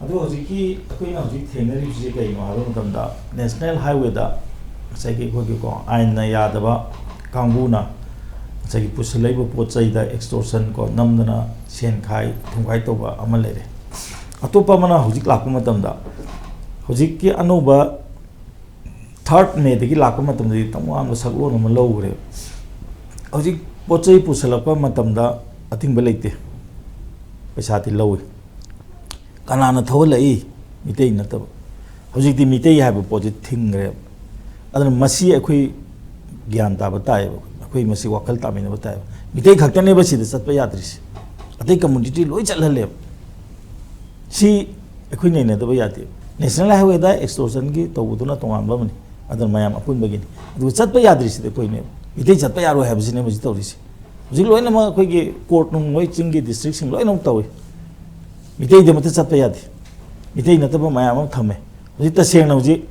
ꯑꯗꯣ ꯍꯧꯖꯤꯛꯀꯤ ꯑꯩꯈꯣꯏꯅ ꯍꯧꯖꯤꯛ ꯊꯦꯡꯅꯔꯤꯕꯁꯤ ꯀꯩꯅꯣ ꯍꯥꯏꯕ ꯃꯇꯝꯗ, ꯅꯦꯁꯅꯦꯜ ꯍꯥꯏꯋꯦꯗ ꯉꯁꯥꯏꯒꯤ ꯑꯩꯈꯣꯏꯒꯤꯀꯣ ꯑꯥꯏꯟꯅ ꯌꯥꯗꯕ ꯀꯥꯡꯕꯨꯅ ꯉꯁꯥꯏꯒꯤ ꯄꯨꯁꯤꯜꯂꯛꯏꯕ ꯄꯣꯠ ꯆꯩꯗ ꯑꯦꯛꯁꯇꯣꯔꯁꯟ ꯀꯣ ꯅꯝꯗꯅ ꯁꯦꯟ ꯈꯥꯏ ꯊꯨꯝꯈꯥꯏ ꯇꯧꯕ ꯑꯃ ꯂꯩꯔꯦ꯫ ꯑꯇꯣꯞꯄ ꯑꯃꯅ ꯍꯧꯖꯤꯛ ꯂꯥꯛꯄ ꯃꯇꯝꯗ, ꯍꯧꯖꯤꯛꯀꯤ ꯑꯅꯧꯕ ꯊꯥꯔꯠ ꯃꯦꯗꯒꯤ ꯂꯥꯛꯄ ꯃꯇꯝꯗꯗꯤ ꯇꯣꯉꯥꯟꯕ ꯁꯛꯂꯣꯟ ꯑꯃ ꯂꯧꯈ꯭ꯔꯦꯕ꯫ ꯍꯧꯖꯤꯛ ꯄꯣꯠ ꯆꯩ ꯄꯨꯁꯤꯜꯂꯛꯄ ꯃꯇꯝꯗ ꯑꯊꯤꯡꯕ ꯂꯩꯇꯦ, ꯄꯩꯁꯥꯗꯤ ꯂꯧꯏ꯫ ꯀꯅꯥꯅ ꯊꯧꯍꯜꯂꯛꯏ? ꯃꯤꯇꯩ ꯅꯠꯇꯕ꯫ ꯍꯧꯖꯤꯛꯇꯤ ꯃꯤꯇꯩ ꯍꯥꯏꯕ ꯄꯣꯠꯁꯤ ꯊꯤꯡꯈ꯭ꯔꯦꯕ꯫ ꯑꯗꯨꯅ ꯃꯁꯤ ꯑꯩꯈꯣꯏ ꯒ꯭ꯌꯥꯟ ꯇꯥꯕ ꯇꯥꯏꯌꯦꯕ, ꯑꯩꯈꯣꯏ ꯃꯁꯤ ꯋꯥꯈꯜ ꯇꯥꯃꯤꯟꯅꯕ ꯇꯥꯏꯌꯦꯕ꯫ ꯃꯤꯇꯩ ꯈꯛꯇꯅꯦꯕ ꯁꯤꯗ ꯆꯠꯄ ꯌꯥꯗ꯭ꯔꯤꯁꯦ, ꯑꯇꯩ ꯀꯝꯃꯨꯅꯤꯇꯤ ꯂꯣꯏ ꯆꯠꯍꯜꯂꯦꯕ꯫ ꯁꯤ ꯑꯩꯈꯣꯏ ꯅꯩꯅꯗꯕ ꯌꯥꯗꯦ꯫ ꯅꯦꯁꯅꯦꯜ ꯍꯥꯏꯋꯦꯗ ꯑꯦꯛꯁꯇꯣꯔꯁꯟꯒꯤ ꯇꯧꯕꯗꯨꯅ ꯇꯣꯉꯥꯟꯕ ꯑꯃꯅꯤ, ꯑꯗꯨꯅ ꯃꯌꯥꯝ ꯑꯄꯨꯟꯕꯒꯤꯅꯤ꯫ ꯑꯗꯨꯒ ꯆꯠꯄ ꯌꯥꯗ꯭ꯔꯤꯁꯤꯗꯤ ꯑꯩꯈꯣꯏꯅꯦꯕ, ꯃꯤꯇꯩ ꯆꯠꯄ ꯌꯥꯔꯣꯏ ꯍꯥꯏꯕꯁꯤꯅꯦꯕ ꯍꯧꯖꯤꯛ ꯇꯧꯔꯤꯁꯦ꯫ ꯍꯧꯖꯤꯛ ꯂꯣꯏꯅꯃꯛ ꯑꯩꯈꯣꯏꯒꯤ ꯀꯣꯔꯠ ꯅꯨꯡ ꯂꯣꯏ ꯆꯤꯡꯒꯤ ꯗꯤꯁꯇ꯭ꯔꯤꯛꯁꯤꯡ ꯂꯣꯏꯅꯃꯛ ꯇꯧꯏ꯫ ꯃꯤꯇꯩꯗꯤ ꯑꯃꯠꯇ ꯆꯠꯄ ꯌꯥꯗꯦ꯫ ꯃꯤꯇꯩ ꯅꯠꯇꯕ ꯃꯌꯥꯝ ꯑꯃ ꯊꯝꯃꯦ꯫ ꯍꯧꯖꯤꯛ ꯇꯁꯦꯡꯅ ꯍꯧꯖꯤꯛ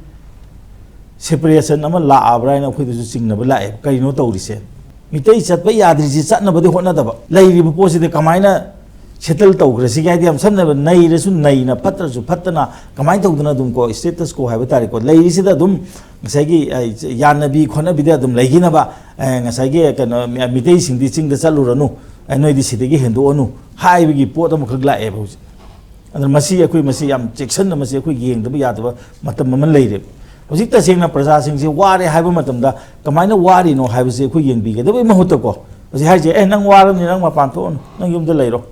ꯁꯦꯄꯔꯦꯁꯟ ꯑꯃ ꯂꯥꯛꯑꯕ꯭ꯔꯥ ꯍꯥꯏꯅ ꯑꯩꯈꯣꯏꯗꯁꯨ ꯆꯤꯡꯅꯕ ꯂꯥꯛꯑꯦ꯫ ꯀꯔꯤꯅꯣ ꯇꯧꯔꯤꯁꯦ? ꯃꯤꯇꯩ ꯆꯠꯄ ꯌꯥꯗ꯭ꯔꯤꯁꯤ ꯆꯠꯅꯕꯗꯤ ꯍꯣꯠꯅꯗꯕ, ꯂꯩꯔꯤꯕ ꯄꯣꯠꯁꯤꯗꯤ ꯀꯃꯥꯏꯅ ꯁꯦꯇꯜ ꯇꯧꯈ꯭ꯔꯁꯤꯒꯦ ꯍꯥꯏꯗꯤ, ꯌꯥꯝ ꯁꯝꯅ ꯍꯥꯏꯕ, ꯅꯩꯔꯁꯨ ꯅꯩꯅ, ꯐꯠꯇ꯭ꯔꯁꯨ ꯐꯠꯇꯅ, ꯀꯃꯥꯏꯅ ꯇꯧꯗꯅ ꯑꯗꯨꯝ ꯀꯣ, ꯁ꯭ꯇꯦꯇꯁ ꯀꯣ ꯍꯥꯏꯕ ꯇꯥꯔꯦꯀꯣ, ꯂꯩꯔꯤꯁꯤꯗ ꯑꯗꯨꯝ ꯉꯁꯥꯏꯒꯤ, ꯑ, ꯌꯥꯅꯕꯤ ꯈꯣꯠꯅꯕꯤꯗ ꯑꯗꯨꯝ ꯂꯩꯈꯤꯅꯕ, ꯑ, ꯉꯁꯥꯏꯒꯤ ꯀꯩꯅꯣ, ꯃꯤ-, ꯃꯤꯇꯩꯁꯤꯡꯗꯤ ꯆꯤꯡꯗ ꯆꯠꯂꯨꯔꯅꯨ, ꯑ, ꯅꯣꯏꯗꯤ ꯁꯤꯗꯒꯤ ꯍꯦꯟꯗꯣꯛꯑꯅꯨ ꯍꯥꯏꯕꯒꯤ ꯄꯣꯠ ꯑꯃꯈꯛ ꯂꯥꯛꯑꯦꯕ ꯍꯧꯖꯤꯛ꯫ ꯑꯗꯨꯅ ꯃꯁꯤ ꯑꯩꯈꯣꯏ, ꯃꯁꯤ ꯌꯥꯝ ꯆꯦꯛꯁꯤꯟꯅ, ꯃꯁꯤ ꯑꯩꯈꯣꯏ ꯌꯦꯡꯗꯕ ꯌꯥꯗꯕ ꯃꯇꯝ ꯑꯃ ꯂꯩꯔꯦꯕ꯫ ꯍꯧꯖꯤꯛ ꯇꯁꯦꯡꯅ ꯄ꯭ꯔꯖꯥꯁꯤꯡꯁꯦ ꯋꯥꯔꯦ ꯍꯥꯏꯕ ꯃꯇꯝꯗ ꯀꯃꯥꯏꯅ ꯋꯥꯔꯤꯅꯣ ꯍꯥꯏꯕꯁꯦ ꯑꯩꯈꯣꯏ ꯌꯦꯡꯕꯤꯒꯗꯕꯒꯤ ꯃꯍꯨꯠꯇꯀꯣ, ꯍꯧꯖꯤꯛ ꯍꯥꯏꯁꯦ, "ꯑꯦ, ꯅꯪ ꯋꯥꯔꯕꯅꯤ, ꯅꯪ ꯃꯄꯥꯟ ꯊꯣꯛꯑꯅꯨ, ꯅꯪ ꯌꯨꯝꯗ ꯂꯩꯔꯣ"꯫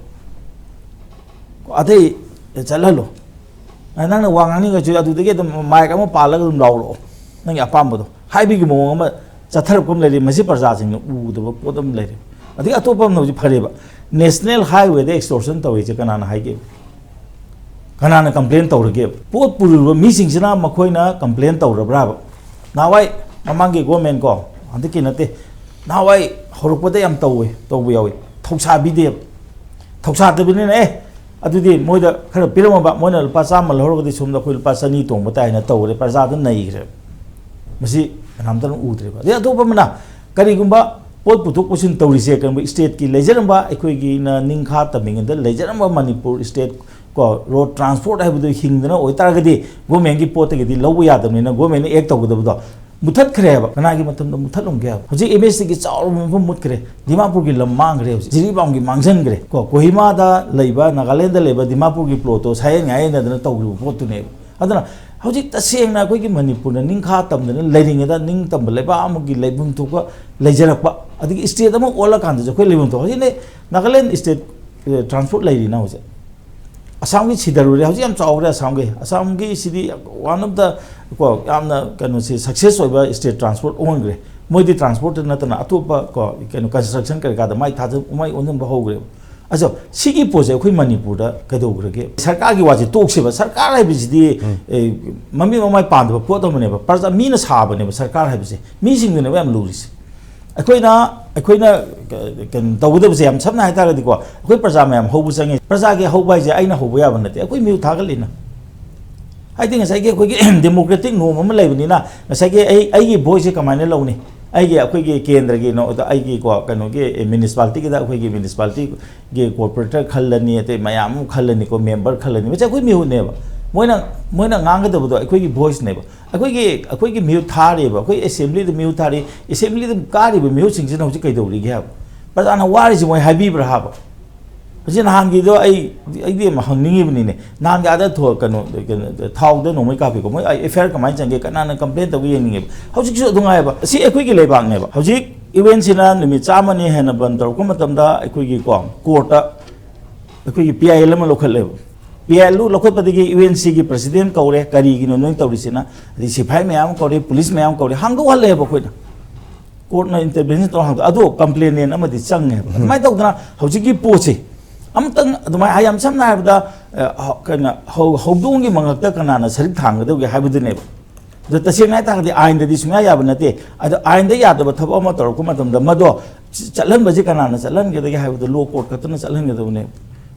ꯑꯇꯩ ꯆꯠꯍꯜꯂꯣ꯫ ꯑ, ꯅꯪꯅ ꯋꯥ ꯉꯥꯡꯅꯤꯡꯉꯁꯨ ꯑꯗꯨꯗꯒꯤ ꯑꯗꯨꯝ ꯃꯥꯏꯛ ꯑꯃ ꯄꯥꯜꯂꯒ ꯑꯗꯨꯝ ꯂꯥꯎꯔꯛꯑꯣ, ꯅꯪꯒꯤ ꯑꯄꯥꯝꯕꯗꯣ ꯍꯥꯏꯕꯒꯤ ꯃꯑꯣꯡ ꯑꯃ ꯆꯠꯊꯔꯛꯄ ꯑꯃ ꯂꯩꯔꯦ꯫ ꯃꯁꯤ ꯄ꯭ꯔꯖꯥꯁꯤꯡꯅ ꯎꯗꯕ ꯄꯣꯠ ꯑꯃ ꯂꯩꯔꯦ꯫ ꯑꯗꯒꯤ ꯑꯇꯣꯞꯄ ꯑꯃꯅ ꯍꯧꯖꯤꯛ ꯐꯔꯦꯕ, ꯅꯦꯁꯅꯦꯜ ꯍꯥꯏꯋꯦꯗ ꯑꯦꯛꯁꯇꯣꯔꯁꯟ ꯇꯧꯔꯤꯁꯦ ꯀꯅꯥꯅ ꯍꯥꯏꯒꯦꯕ? ꯀꯅꯥꯅ ꯀꯝꯄ꯭ꯂꯦꯟ ꯇꯧꯔꯒꯦꯕ? ꯄꯣꯠ ꯄꯨꯔꯨꯕ ꯃꯤꯁꯤꯡꯁꯤꯅ ꯃꯈꯣꯏꯅ ꯀꯝꯄ꯭ꯂꯦꯟ ꯇꯧꯔꯕ꯭ꯔꯥꯕ? ꯅꯍꯥꯟꯋꯥꯏ ꯃꯃꯥꯡꯒꯤ ꯒꯣꯔꯃꯦꯟ ꯀꯣ, ꯍꯟꯗꯛꯀꯤ ꯅꯠꯇꯦ, ꯅꯍꯥꯟꯋꯥꯏ ꯍꯧꯔꯛꯄꯗ ꯌꯥꯝ ꯇꯧꯋꯦ, ꯇꯧꯕ ꯌꯥꯎꯋꯤ, ꯊꯧꯁꯥꯕꯤꯗꯦꯕ꯫ ꯊꯧꯁꯥꯗꯕꯅꯤꯅ, "ꯑꯦ, ꯑꯗꯨꯗꯤ ꯃꯣꯏꯗ ꯈꯔ ꯄꯤꯔꯝꯃꯕ, ꯃꯣꯏꯅ ꯂꯨꯄꯥ ꯆꯥꯝꯃ ꯂꯧꯍꯧꯔꯒꯗꯤ ꯁꯣꯝꯗ ꯑꯩꯈꯣꯏ ꯂꯨꯄꯥ ꯆꯅꯤ ꯇꯣꯡꯕ ꯇꯥꯏ" ꯍꯥꯏꯅ ꯇꯧꯈ꯭ꯔꯦ, ꯄ꯭ꯔꯖꯥꯗ ꯅꯩꯈ꯭ꯔꯦ꯫ ꯃꯁꯤ ꯀꯅꯥꯝꯇꯅ ꯎꯗ꯭ꯔꯦꯕ꯫ ꯑꯗꯩ ꯑꯇꯣꯞꯄ ꯑꯃꯅ, ꯀꯔꯤꯒꯨꯝꯕ ꯄꯣꯠ ꯄꯨꯊꯣꯛ ꯄꯨꯁꯤꯟ ꯇꯧꯔꯤꯁꯦ, ꯀꯔꯤꯒꯨꯝꯕ ꯁ꯭ꯇꯦꯠꯀꯤ ꯂꯩꯖꯔꯝꯕ, ꯑꯩꯈꯣꯏꯒꯤꯅ ꯅꯤꯡꯈꯥ ꯇꯝꯃꯤꯉꯩꯗ ꯂꯩꯖꯔꯝꯕ ꯃꯅꯤꯄꯨꯔ ꯁ꯭ꯇꯦꯠ ꯀꯣ, ꯔꯣꯗ ꯇ꯭ꯔꯥꯟꯁꯄꯣꯔꯠ ꯍꯥꯏꯕꯗꯨ ꯍꯤꯡꯗꯅ ꯑꯣꯏꯇꯥꯔꯒꯗꯤ, ꯒꯣꯔꯃꯦꯟꯒꯤ ꯄꯣꯠꯇꯒꯤꯗꯤ ꯂꯧꯕ ꯌꯥꯗꯕꯅꯤꯅ, ꯒꯣꯔꯃꯦꯟꯅ ꯑꯦꯛ ꯇꯧꯒꯗꯕꯗꯣ ꯃꯨꯊꯠꯈ꯭ꯔꯦꯕ꯫ ꯀꯅꯥꯒꯤ ꯃꯇꯝꯗ ꯃꯨꯊꯠꯂꯝꯒꯦ ꯍꯥꯏꯕ? ꯍꯧꯖꯤꯛ ꯑꯦꯝ ꯑꯦꯁ ꯇꯤꯒꯤ ꯆꯥꯎꯔꯕ ꯃꯐꯝ ꯃꯨꯠꯈ꯭ꯔꯦ, ꯗꯤꯃꯥꯄꯨꯔꯒꯤ ꯂꯝ ꯃꯥꯡꯈ꯭ꯔꯦ, ꯍꯧꯖꯤꯛ ꯖꯤꯔꯤꯕꯥꯝꯒꯤ ꯃꯥꯡꯁꯤꯟꯈ꯭ꯔꯦ ꯀꯣ, ꯀꯣꯍꯤꯃꯥꯗ ꯂꯩꯕ, ꯅꯥꯒꯥꯂꯦꯟꯗ ꯂꯩꯕ ꯗꯤꯃꯥꯄꯨꯔꯒꯤ ꯄ꯭ꯂꯣꯠꯇꯣ ꯁꯥꯏꯌꯦꯟ ꯉꯥꯏꯌꯦꯟꯅꯗꯅ ꯇꯧꯈ꯭ꯔꯤꯕ ꯄꯣꯠꯇꯨꯅꯦꯕ꯫ ꯑꯗꯨꯅ ꯍꯧꯖꯤꯛ ꯇꯁꯦꯡꯅ ꯑꯩꯈꯣꯏꯒꯤ ꯃꯅꯤꯄꯨꯔꯅ ꯅꯤꯡꯈꯥ ꯇꯝꯗꯅ ꯂꯩꯔꯤꯉꯩꯗ, ꯅꯤꯡꯇꯝꯕ ꯂꯩꯕꯥꯛ ꯑꯃꯒꯤ ꯂꯩꯐꯝ ꯊꯣꯛꯄ ꯂꯩꯖꯔꯛꯄ, ꯑꯗꯒꯤ ꯁ꯭ꯇꯦꯠ ꯑꯃ ꯑꯣꯜꯂꯀꯥꯟꯗꯁꯨ ꯑꯩꯈꯣꯏ ꯂꯩꯐꯝ ꯊꯣꯛꯄ, ꯍꯧꯖꯤꯛꯅꯦ ꯅꯥꯒꯥꯂꯦꯟ ꯁ꯭ꯇꯦꯠ, ꯑꯦ, ꯇ꯭ꯔꯥꯟꯁꯄꯣꯔꯠ ꯂꯩꯔꯤꯅ ꯍꯧꯖꯤꯛ꯫ ꯑꯁꯥꯝꯒꯤ ꯁꯤꯗꯔꯨꯔꯦ, ꯍꯧꯖꯤꯛ ꯌꯥꯝ ꯆꯥꯎꯈ꯭ꯔꯦ ꯑꯁꯥꯝꯒꯤ꯫ ꯑꯁꯥꯝꯒꯤ ꯁꯤꯗꯤ one of the ꯀꯣ, ꯌꯥꯝꯅ ꯀꯩꯅꯣꯁꯤ ꯁꯛꯁꯦꯁ ꯑꯣꯏꯕ ꯁ꯭ꯇꯦꯠ ꯇ꯭ꯔꯥꯟꯁꯄꯣꯔꯠ ꯑꯣꯟꯈ꯭ꯔꯦ꯫ ꯃꯣꯏꯗꯤ ꯇ꯭ꯔꯥꯟꯁꯄꯣꯔꯠꯇ ꯅꯠꯇꯅ ꯑꯇꯣꯞꯄ ꯀꯣ, ꯀꯩꯅꯣ, ꯀꯟꯁꯇ꯭ꯔꯛꯁꯟ ꯀꯔꯤ ꯀꯥꯗ ꯃꯥꯏ ꯊꯥꯖ-, ꯃꯥꯏ ꯑꯣꯟꯁꯤꯟꯕ ꯍꯧꯈ꯭ꯔꯦꯕ꯫ ꯑꯗꯣ ꯁꯤꯒꯤ ꯄꯣꯠꯁꯦ ꯑꯩꯈꯣꯏ ꯃꯅꯤꯄꯨꯔꯗ ꯀꯩꯗꯧꯈ꯭ꯔꯒꯦ? ꯁꯔꯀꯥꯔꯒꯤ ꯋꯥꯁꯦ ꯇꯣꯛꯁꯦꯕ꯫ ꯁꯔꯀꯥꯔ ꯍꯥꯏꯕꯁꯤꯗꯤ, ꯎꯝ, ꯑꯦ, ꯃꯃꯤꯠ ꯃꯃꯥꯏ ꯄꯥꯟꯗꯕ ꯄꯣꯠ ꯑꯃꯅꯦꯕ꯫ ꯄ꯭ꯔꯖꯥ, ꯃꯤꯅ ꯁꯥꯕꯅꯦꯕ ꯁꯔꯀꯥꯔ ꯍꯥꯏꯕꯁꯦ꯫ ꯃꯤꯁꯤꯡꯗꯨꯅꯦꯕ ꯌꯥꯝ ꯂꯨꯔꯤꯁꯦ꯫ ꯑꯩꯈꯣꯏꯅ, ꯑꯩꯈꯣꯏꯅ ꯀ-, ꯀꯩꯅꯣ ꯇꯧꯒꯗꯕꯁꯦ, ꯌꯥꯝ ꯁꯝꯅ ꯍꯥꯏꯇꯥꯔꯒꯗꯤꯀꯣ, ꯑꯩꯈꯣꯏ ꯄ꯭ꯔꯖꯥ ꯃꯌꯥꯝ ꯍꯧꯕ ꯆꯪꯉꯤ꯫ ꯄ꯭ꯔꯖꯥꯒꯤ ꯍꯧꯕ ꯍꯥꯏꯁꯦ ꯑꯩꯅ ꯍꯧꯕ ꯌꯥꯕ ꯅꯠꯇꯦ, ꯑꯩꯈꯣꯏ ꯃꯤꯍꯨꯠ ꯊꯥꯒꯠꯂꯤꯅ꯫ ꯍꯥꯏꯗꯤ ꯉꯁꯥꯏꯒꯤ ꯑꯩꯈꯣꯏꯒꯤ ꯗꯦꯃꯣꯀ꯭ꯔꯦꯇꯤꯛ ꯅꯣꯝ ꯑꯃ ꯂꯩꯕꯅꯤꯅ, ꯉꯁꯥꯏꯒꯤ ꯑꯩ, ꯑꯩꯒꯤ ꯚꯣꯏꯁꯁꯦ ꯀꯃꯥꯏꯅ ꯂꯧꯅꯤ? ꯑꯩꯒꯤ, ꯑꯩꯈꯣꯏꯒꯤ ꯀꯦꯟꯗ꯭ꯔꯒꯤ ꯅꯣ-, ꯑꯩꯒꯤ ꯀꯣ, ꯀꯩꯅꯣꯒꯤ, ꯑꯦ, ꯃ꯭ꯌꯨꯅꯤꯁꯤꯄꯥꯂꯤꯇꯤꯒꯤꯗ ꯑꯩꯈꯣꯏꯒꯤ ꯃ꯭ꯌꯨꯅꯤꯁꯤꯄꯥꯂꯤꯇꯤꯒꯤ ꯀꯣꯔꯄꯣꯔꯦꯇꯔ ꯈꯜꯂꯅꯤ, ꯑꯇꯩ ꯃꯌꯥꯝ ꯑꯃ ꯈꯜꯂꯅꯤꯀꯣ, ꯃꯦꯝꯕꯔ ꯈꯜꯂꯅꯤ, ꯃꯁꯤ ꯑꯩꯈꯣꯏ ꯃꯤꯍꯨꯠꯅꯦꯕ꯫ ꯃꯣꯏꯅ, ꯃꯣꯏꯅ ꯉꯥꯡꯒꯗꯕꯗꯣ ꯑꯩꯈꯣꯏꯒꯤ ꯚꯣꯏꯁꯅꯦꯕ꯫ ꯑꯩꯈꯣꯏꯒꯤ, ꯑꯩꯈꯣꯏꯒꯤ ꯃꯤꯍꯨꯠ ꯊꯥꯔꯤꯕ, ꯑꯩꯈꯣꯏ ꯑꯦꯁꯦꯝꯕ꯭ꯂꯤꯗ ꯃꯤꯍꯨꯠ ꯊꯥꯔꯤ, ꯑꯦꯁꯦꯝꯕ꯭ꯂꯤꯗ ꯀꯥꯔꯤꯕ ꯃꯤꯍꯨꯠꯁꯤꯡꯁꯤꯅ ꯍꯧꯖꯤꯛ ꯀꯩꯗꯧꯔꯤꯒꯦ ꯍꯥꯏꯕ? ꯄ꯭ꯔꯖꯥꯅ ꯋꯥꯔꯤꯁꯤ ꯃꯣꯏ ꯍꯥꯏꯕꯤꯕ꯭ꯔꯥ ꯍꯥꯏꯕ? ꯍꯧꯖꯤꯛ ꯅꯍꯥꯟꯒꯤꯗꯣ ꯑꯩ, ꯑꯩꯗꯤ ꯑꯃ ꯍꯪꯅꯤꯡꯉꯤꯕꯅꯤꯅꯦ꯫ ꯅꯍꯥꯟꯒꯤ ꯑꯥꯗ ꯊꯣ-, ꯀꯩꯅꯣ, ꯀꯩꯅꯣ, ꯊꯥꯎꯗ ꯅꯣꯡꯃꯩ ꯀꯥꯞꯄꯤꯀꯣ, ꯃꯣꯏ ꯑꯦꯐ ꯑꯥꯏ ꯑꯥꯔ ꯀꯃꯥꯏꯅ ꯆꯪꯒꯦ, ꯀꯅꯥꯅ ꯀꯝꯄ꯭ꯂꯦꯟ ꯇꯧꯒꯦ ꯌꯦꯡꯅꯤꯡꯉꯦꯕ꯫ ꯍꯧꯖꯤꯛꯁꯨ ꯑꯗꯨ ꯉꯥꯏꯕ꯫ ꯑꯁꯤ ꯑꯩꯈꯣꯏꯒꯤ ꯂꯩꯕꯥꯛꯅꯦꯕ꯫ ꯍꯧꯖꯤꯛ ꯌꯨ ꯑꯦꯟ ꯁꯤꯅ ꯅꯨꯃꯤꯠ ꯆꯥꯝꯃꯅꯤ ꯍꯦꯟꯅ ꯕꯟ ꯇꯧꯔꯛꯄ ꯃꯇꯝꯗ ꯑꯩꯈꯣꯏꯒꯤ ꯀꯣ, ꯀꯣꯔꯠꯇ ꯑꯩꯈꯣꯏꯒꯤ ꯄꯤ ꯑꯥꯏ ꯑꯦꯜ ꯑꯃ ꯂꯧꯈꯠꯂꯦꯕ꯫ ꯄꯤ ꯑꯥꯏ ꯑꯦꯜ ꯂꯧꯈꯠꯄꯗꯒꯤ ꯌꯨ ꯑꯦꯟ ꯁꯤꯒꯤ ꯄ꯭ꯔꯁꯤꯗꯦꯟ ꯀꯧꯔꯦ, "ꯀꯔꯤꯒꯤꯅꯣ ꯅꯣꯏ ꯇꯧꯔꯤꯁꯤꯅ?" ꯑꯗꯩ ꯁꯤꯐꯥꯏ ꯃꯌꯥꯝ ꯑꯃ ꯀꯧꯔꯦ, ꯄꯨꯂꯤꯁ ꯃꯌꯥꯝ ꯀꯧꯔꯦ, ꯍꯥꯡꯗꯣꯛꯍꯜꯂꯦꯕ ꯑꯩꯈꯣꯏꯅ꯫ ꯀꯣꯔꯠꯅ ꯏꯟꯇꯔꯚꯦꯟꯁꯟ ꯇꯧꯔ ꯍꯥꯡꯗꯣꯛ-, ꯑꯗꯣ ꯀꯝꯄ꯭ꯂꯦꯅꯦꯟ ꯑꯃꯗꯤ ꯆꯪꯉꯦꯕ꯫ ꯑꯗꯨꯃꯥꯏꯅ ꯇꯧꯗꯅ ꯍꯧꯖꯤꯛꯀꯤ ꯄꯣꯠꯁꯦ ꯑꯃꯇꯪ ꯑꯗꯨꯃꯥꯏꯅ, ꯌꯥꯝ ꯁꯝꯅ ꯍꯥꯏꯔꯕꯗ, ꯑ, ꯍ-, ꯀꯩꯅꯣ, ꯍꯧ-, ꯍꯧꯗꯣꯡꯒꯤ ꯃꯉꯛꯇ ꯀꯅꯥꯅ ꯁꯔꯤꯛ ꯊꯥꯡꯒꯗꯧꯒꯦ ꯍꯥꯏꯕꯗꯨꯅꯦꯕ꯫ ꯑꯗꯣ ꯇꯁꯦꯡꯅ ꯍꯥꯏ ꯇꯥꯔꯒꯗꯤ ꯑꯥꯏꯟꯗꯗꯤ ꯁꯨꯡꯌꯥ ꯌꯥꯕ ꯅꯠꯇꯦ꯫ ꯑꯗꯣ ꯑꯥꯏꯟꯗ ꯌꯥꯗꯕ ꯊꯕꯛ ꯑꯃ ꯇꯧꯔꯛꯄ ꯃꯇꯝꯗ ꯃꯗꯣ ꯆ-, ꯆꯠꯍꯟꯕꯁꯦ ꯀꯅꯥꯅ ꯆꯠꯍꯟꯒꯗꯒꯦ ꯍꯥꯏꯕꯗꯣ ꯂꯣ ꯀꯣꯔꯠ ꯈꯛꯇꯅ ꯆꯠꯍꯟꯒꯗꯕꯅꯦꯕ꯫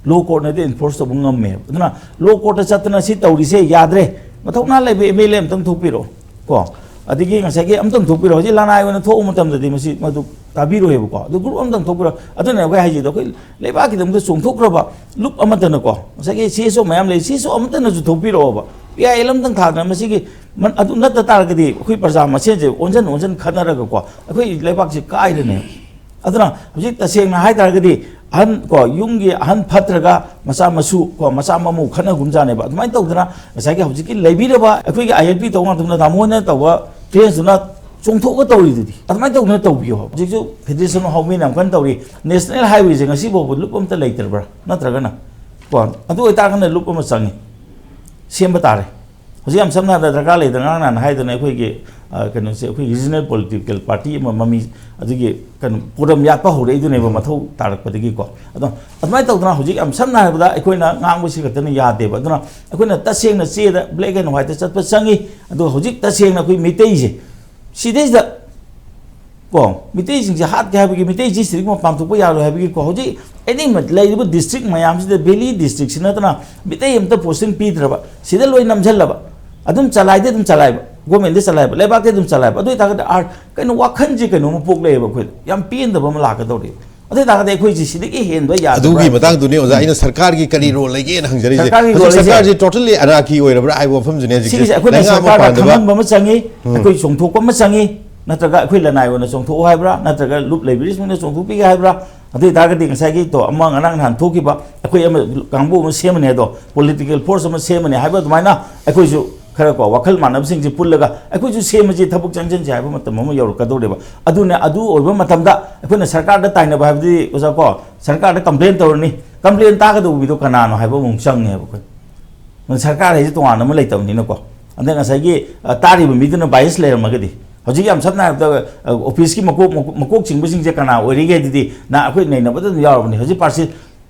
ꯂꯣ ꯀꯣꯔꯠꯅꯗꯤ ꯑꯦꯟꯐꯣꯔꯁ ꯇꯧꯕ ꯉꯝꯃꯦꯕ꯫ ꯑꯗꯨꯅ ꯂꯣ ꯀꯣꯔꯠꯇ ꯆꯠꯇꯅ ꯁꯤ ꯇꯧꯔꯤꯁꯦ ꯌꯥꯗ꯭ꯔꯦ, ꯃꯊꯧꯅꯥ ꯂꯩꯕ ꯑꯦꯝ ꯑꯦꯜ ꯑꯦ ꯑꯝꯇꯪ ꯊꯣꯛꯄꯤꯔꯛꯑꯣ꯫ ꯀꯣ, ꯑꯗꯒꯤ ꯉꯁꯥꯏꯒꯤ ꯑꯝꯇꯪ ꯊꯣꯛꯄꯤꯔꯣ꯫ ꯍꯧꯖꯤꯛ ꯂꯅꯥꯏ ꯑꯣꯏꯅ ꯊꯣꯛꯄ ꯃꯇꯝꯗꯗꯤ ꯃꯁꯤ ꯃꯗꯨ ꯇꯥꯕꯤꯔꯣꯏꯕꯀꯣ꯫ ꯑꯗꯨ ꯒ꯭ꯔꯨꯞ ꯑꯝꯇꯪ ꯊꯣꯛꯄꯤꯔꯣ꯫ ꯑꯗꯨꯅ ꯑꯩꯈꯣꯏ ꯍꯥꯏꯁꯤꯗꯣ, ꯑꯩꯈꯣꯏ ꯂꯩꯕꯥꯛꯀꯤꯗꯃꯛꯇ ꯆꯣꯡꯊꯣꯛꯈ꯭ꯔꯕ ꯂꯨꯞ ꯑꯃꯠꯇꯅꯀꯣ, ꯉꯁꯥꯏꯒꯤ ꯁꯤ ꯑꯦꯁ ꯑꯣ ꯃꯌꯥꯝ ꯂꯩ, ꯁꯤ ꯑꯦꯁ ꯑꯣ ꯑꯃꯠꯇꯅꯁꯨ ꯊꯣꯛꯄꯤꯔꯛꯑꯣꯕ꯫ ꯄꯤ ꯑꯥꯏ ꯑꯦꯜ ꯑꯃꯇꯪ ꯊꯥꯗꯅ ꯃꯁꯤꯒꯤ ꯃꯟ-, ꯑꯗꯨ ꯅꯠꯇ ꯇꯥꯔꯒꯗꯤ ꯑꯩꯈꯣꯏ ꯄ꯭ꯔꯖꯥ ꯃꯁꯦꯟꯁꯦ ꯑꯣꯟꯁꯤꯟ ꯑꯣꯟꯁꯤꯟ ꯈꯠꯅꯔꯒꯀꯣ, ꯑꯩꯈꯣꯏ ꯂꯩꯕꯥꯛꯁꯦ ꯀꯥꯏꯔꯅꯦꯕ꯫ ꯑꯗꯨꯅ ꯍꯧꯖꯤꯛ ꯇꯁꯦꯡꯅ ꯍꯥꯏ ꯇꯥꯔꯒꯗꯤ ꯑꯍꯟ ꯀꯣ, ꯌꯨꯝꯒꯤ ꯑꯍꯟ ꯐꯠꯇ꯭ꯔꯒ ꯃꯆꯥ ꯃꯁꯨ ꯀꯣ, ꯃꯆꯥ ꯃꯃꯧ ꯈꯠꯅꯒꯨꯝꯖꯥꯅꯦꯕ꯫ ꯑꯗꯨꯃꯥꯏꯅ ꯇꯧꯗꯅ ꯉꯁꯥꯏꯒꯤ ꯍꯧꯖꯤꯛꯀꯤ ꯂꯩꯕꯤꯔꯕ ꯑꯩꯈꯣꯏꯒꯤ ꯑꯥꯏ ꯑꯦꯜ ꯄꯤ ꯇꯧꯕ ꯃꯇꯝꯗ ꯇꯥꯃꯣ ꯍꯣꯏꯅ ꯇꯧꯕ ꯐꯦꯟꯁꯇꯨꯅ ꯆꯣꯡꯊꯣꯛꯑꯒ ꯇꯧꯔꯤꯗꯨꯗꯤ꯫ ꯑꯗꯨꯃꯥꯏꯅ ꯇꯧꯗꯅ ꯇꯧꯕꯤꯌꯣ ꯍꯥꯏꯕ꯫ ꯍꯧꯖꯤꯛꯁꯨ ꯐꯦꯗꯔꯦꯁꯟ ꯑꯣꯐ ꯍꯥꯎꯃꯦꯟ ꯌꯥꯝ ꯀꯟꯅ ꯇꯧꯔꯤ꯫ ꯅꯦꯁꯅꯦꯜ ꯍꯥꯏꯋꯦꯁꯦ ꯉꯁꯤ ꯐꯥꯎꯕ ꯂꯨꯞ ꯑꯝꯇ ꯂꯩꯇ꯭ꯔꯕ꯭ꯔꯥ? ꯅꯠꯇ꯭ꯔꯒꯅ ꯀꯣ, ꯑꯗꯨ ꯑꯣꯏꯇꯥꯔꯒꯅ ꯂꯨꯞ ꯑꯃ ꯆꯪꯉꯤ, ꯁꯦꯝꯕ ꯇꯥꯔꯦ꯫ ꯍꯧꯖꯤꯛ ꯌꯥꯝ ꯁꯝꯅ ꯍꯥꯏꯔꯕꯗ ꯗꯔꯀꯥꯔ ꯂꯩꯗꯅ, ꯉꯔꯥꯡ ꯅꯍꯥꯟ ꯍꯥꯏꯗꯅ ꯑꯩꯈꯣꯏꯒꯤ, ꯑ, ꯀꯩꯅꯣꯁꯦ, ꯑꯩꯈꯣꯏ ꯔꯤꯖꯅꯦꯜ ꯄꯣꯂꯤꯇꯤꯀꯦꯜ ꯄꯥꯔꯇꯤ ꯑꯃ ꯃꯃꯤ, ꯑꯗꯨꯒꯤ ꯀꯩꯅꯣ, ꯄꯣꯠ ꯑꯃ ꯌꯥꯠꯄ ꯍꯧꯔꯛꯏꯗꯨꯅꯦꯕ, ꯃꯊꯧ ꯇꯥꯔꯛꯄꯗꯒꯤꯀꯣ꯫ ꯑꯗꯣ ꯑꯗꯨꯃꯥꯏꯅ ꯇꯧꯗꯅ ꯍꯧꯖꯤꯛ ꯌꯥꯝ ꯁꯝꯅ ꯍꯥꯏꯔꯕꯗ ꯑꯩꯈꯣꯏꯅ ꯉꯥꯡꯕꯁꯤ ꯈꯛꯇꯅ ꯌꯥꯗꯦꯕ꯫ ꯑꯗꯨꯅ ꯑꯩꯈꯣꯏꯅ ꯇꯁꯦꯡꯅ ꯆꯦꯗ black and white ꯆꯠꯄ ꯆꯪꯉꯤ꯫ ꯑꯗꯨꯒ ꯍꯧꯖꯤꯛ ꯇꯁꯦꯡꯅ ꯑꯩꯈꯣꯏ ꯃꯤꯇꯩꯁꯦ ꯁꯤꯗꯩꯁꯤꯗ ꯀꯣ, ꯃꯤꯇꯩꯁꯤꯡꯁꯦ ꯍꯥꯠꯀꯦ ꯍꯥꯏꯕꯒꯤ, ꯃꯤꯇꯩ ꯗꯤꯁꯇ꯭ꯔꯤꯛ ꯑꯃ ꯄꯥꯡꯊꯣꯛꯄ ꯌꯥꯔꯣꯏ ꯍꯥꯏꯕꯒꯤꯀꯣ, ꯍꯧꯖꯤꯛ ꯑꯦꯅꯤ ꯂꯩꯔꯤꯕ ꯗꯤꯁꯇ꯭ꯔꯤꯛ ꯃꯌꯥꯝꯁꯤꯗ, ꯚꯦꯂꯤ ꯗꯤꯁꯇ꯭ꯔꯤꯛꯁꯤ ꯅꯠꯇꯅ ꯃꯤꯇꯩ ꯑꯝꯇ ꯄꯣꯁꯇꯤꯡ ꯄꯤꯗ꯭ꯔꯕ, ꯁꯤꯗ ꯂꯣꯏ ꯅꯝꯁꯤꯜꯂꯕ, ꯑꯗꯨꯝ ꯆꯂꯥꯏꯗꯤ ꯑꯗꯨꯝ ꯆꯂꯥꯏꯕ꯫ ꯒꯣꯔꯃꯦꯟꯗ ꯆꯂꯥꯏꯕ, ꯂꯩꯕꯥꯛꯇ ꯑꯗꯨꯝ ꯆꯂꯥꯏꯕ꯫ ꯑꯗꯨ ꯑꯣꯏꯇꯥꯔꯒꯗꯤ ꯑꯥꯔ ꯀꯩꯅꯣ, ꯋꯥꯈꯜꯁꯦ ꯀꯩꯅꯣꯝꯃ ꯄꯣꯛꯂꯛꯑꯦꯕ ꯑꯩꯈꯣꯏꯗ, ꯌꯥꯝ ꯄꯦꯟꯗꯕ ꯑꯃ ꯂꯥꯛꯀꯗꯧꯔꯤ꯫ ꯑꯗꯨ ꯑꯣꯏꯇꯥꯔꯒꯗꯤ ꯑꯩꯈꯣꯏꯁꯦ ꯁꯤꯗꯒꯤ ꯍꯦꯟꯕ ꯌꯥꯗꯕ꯭ꯔꯥ? ꯑꯗꯨꯒꯤ ꯃꯇꯥꯡꯗꯨꯅꯤ ꯑꯣꯖꯥ ꯑꯩꯅ ꯁꯔꯀꯥꯔꯒꯤ ꯀꯔꯤ ꯔꯣꯜ ꯂꯩꯒꯦꯅ ꯍꯪꯖꯔꯤꯁꯦ꯫ ꯁꯔꯀꯥꯔꯒꯤ ꯍꯧꯖꯤꯛ ꯔꯣꯜ ꯍꯥꯏꯁꯦ ꯁꯔꯀꯥꯔꯁꯤ ꯇꯣꯇꯜꯂꯤ ꯑꯅꯥꯔꯀꯤ ꯑꯣꯏꯔꯕ꯭ꯔꯥ ꯍꯥꯏꯕ ꯋꯥꯐꯝꯁꯤꯅꯦ ꯍꯧꯖꯤꯛꯁꯦ꯫ ꯁꯤꯒꯤꯁꯦ ꯑꯩꯈꯣꯏꯅ ꯂꯩꯉꯥꯛ ꯑꯃ ꯁꯔꯀꯥꯔꯗ ꯄꯥꯟꯗꯕ ꯈꯪꯍꯟꯕ ꯑꯃ ꯆꯪꯉꯤ꯫ ꯑꯩꯈꯣꯏ ꯆꯣꯡꯊꯣꯛꯄ ꯑꯃ ꯆꯪꯉꯤ꯫ ꯅꯠꯇ꯭ꯔꯒ ꯑꯩꯈꯣꯏ ꯂꯅꯥꯏ ꯑꯣꯏꯅ ꯆꯣꯡꯊꯣꯛꯎ ꯍꯥꯏꯕ꯭ꯔꯥ, ꯅꯠꯇ꯭ꯔꯒ ꯂꯨꯞ ꯂꯩꯕꯤꯔꯤꯁꯤꯡꯅ ꯆꯣꯡꯊꯣꯛꯄꯤꯒꯦ ꯍꯥꯏꯕ꯭ꯔꯥ? ꯑꯗꯨ ꯑꯣꯏꯇꯥꯔꯒꯗꯤ ꯉꯁꯥꯏꯒꯤ ꯇꯣ ꯑꯃ ꯉꯔꯥꯡ ꯅꯍꯥꯟ ꯊꯣꯛꯈꯤꯕ ꯑꯩꯈꯣꯏ ꯑꯃ ꯀꯥꯡꯕꯨ ꯑꯃ ꯁꯦꯝꯃꯅꯤ, ꯑꯗꯣ ꯄꯣꯂꯤꯇꯤꯀꯦꯜ ꯐꯣꯔꯁ ꯑꯃ ꯁꯦꯝꯃꯅꯤ ꯍꯥꯏꯕ ꯑꯗꯨꯃꯥꯏꯅ ꯑꯩꯈꯣꯏꯁꯨ ꯈꯔ ꯀꯣ ꯋꯥꯈꯜ ꯃꯥꯟꯅꯕꯁꯤꯡꯁꯦ ꯄꯨꯜꯂꯒ ꯑꯩꯈꯣꯏꯁꯨ ꯁꯦꯝꯃꯁꯤ, ꯊꯕꯛ ꯆꯪꯁꯤꯟꯁꯤ ꯍꯥꯏꯕ ꯃꯇꯝ ꯑꯃ ꯌꯧꯔꯛꯀꯗꯧꯔꯦꯕ꯫ ꯑꯗꯨꯅ ꯑꯗꯨ ꯑꯣꯏꯕ ꯃꯇꯝꯗ ꯑꯩꯈꯣꯏꯅ ꯁꯔꯀꯥꯔꯗ ꯇꯥꯏꯅꯕ ꯍꯥꯏꯕꯗꯤ ꯑꯣꯖꯥ ꯀꯣ, ꯁꯔꯀꯥꯔꯗ ꯀꯝꯄ꯭ꯂꯦꯟ ꯇꯧꯔꯅꯤ, ꯀꯝꯄ꯭ꯂꯦꯟ ꯇꯥꯒꯗꯧꯕ ꯃꯤꯗꯣ ꯀꯅꯥꯅꯣ ꯍꯥꯏꯕ ꯑꯃꯨꯛ ꯆꯪꯉꯦꯕ ꯑꯩꯈꯣꯏ꯫ ꯁꯔꯀꯥꯔ ꯍꯥꯏꯁꯦ ꯇꯣꯉꯥꯟꯅ ꯑꯃ ꯂꯩꯇꯕꯅꯤꯅꯀꯣ꯫ ꯑꯗ ꯉꯁꯥꯏꯒꯤ ꯑ, ꯇꯥꯔꯤꯕ ꯃꯤꯗꯨꯅ ꯕꯥꯏꯁ ꯂꯩꯔꯝꯃꯒꯗꯤ, ꯍꯧꯖꯤꯛ ꯌꯥꯝ ꯁꯝꯅ ꯍꯥꯏꯔꯕꯗ ꯑ, ꯑꯣꯐꯤꯁꯀꯤ ꯃꯀꯣꯛ ꯃꯀꯣꯛ ꯆꯤꯡꯕꯁꯤꯡꯁꯦ ꯀꯅꯥ ꯑꯣꯏꯔꯤꯒꯦ? ꯑꯗꯨꯗꯤ ꯅ ꯑꯩꯈꯣꯏ ꯅꯩꯅꯕꯗ ꯑꯗꯨꯝ ꯌꯥꯎꯔꯕꯅꯤ꯫ ꯍꯧꯖꯤꯛ ꯄꯥꯔꯁꯤ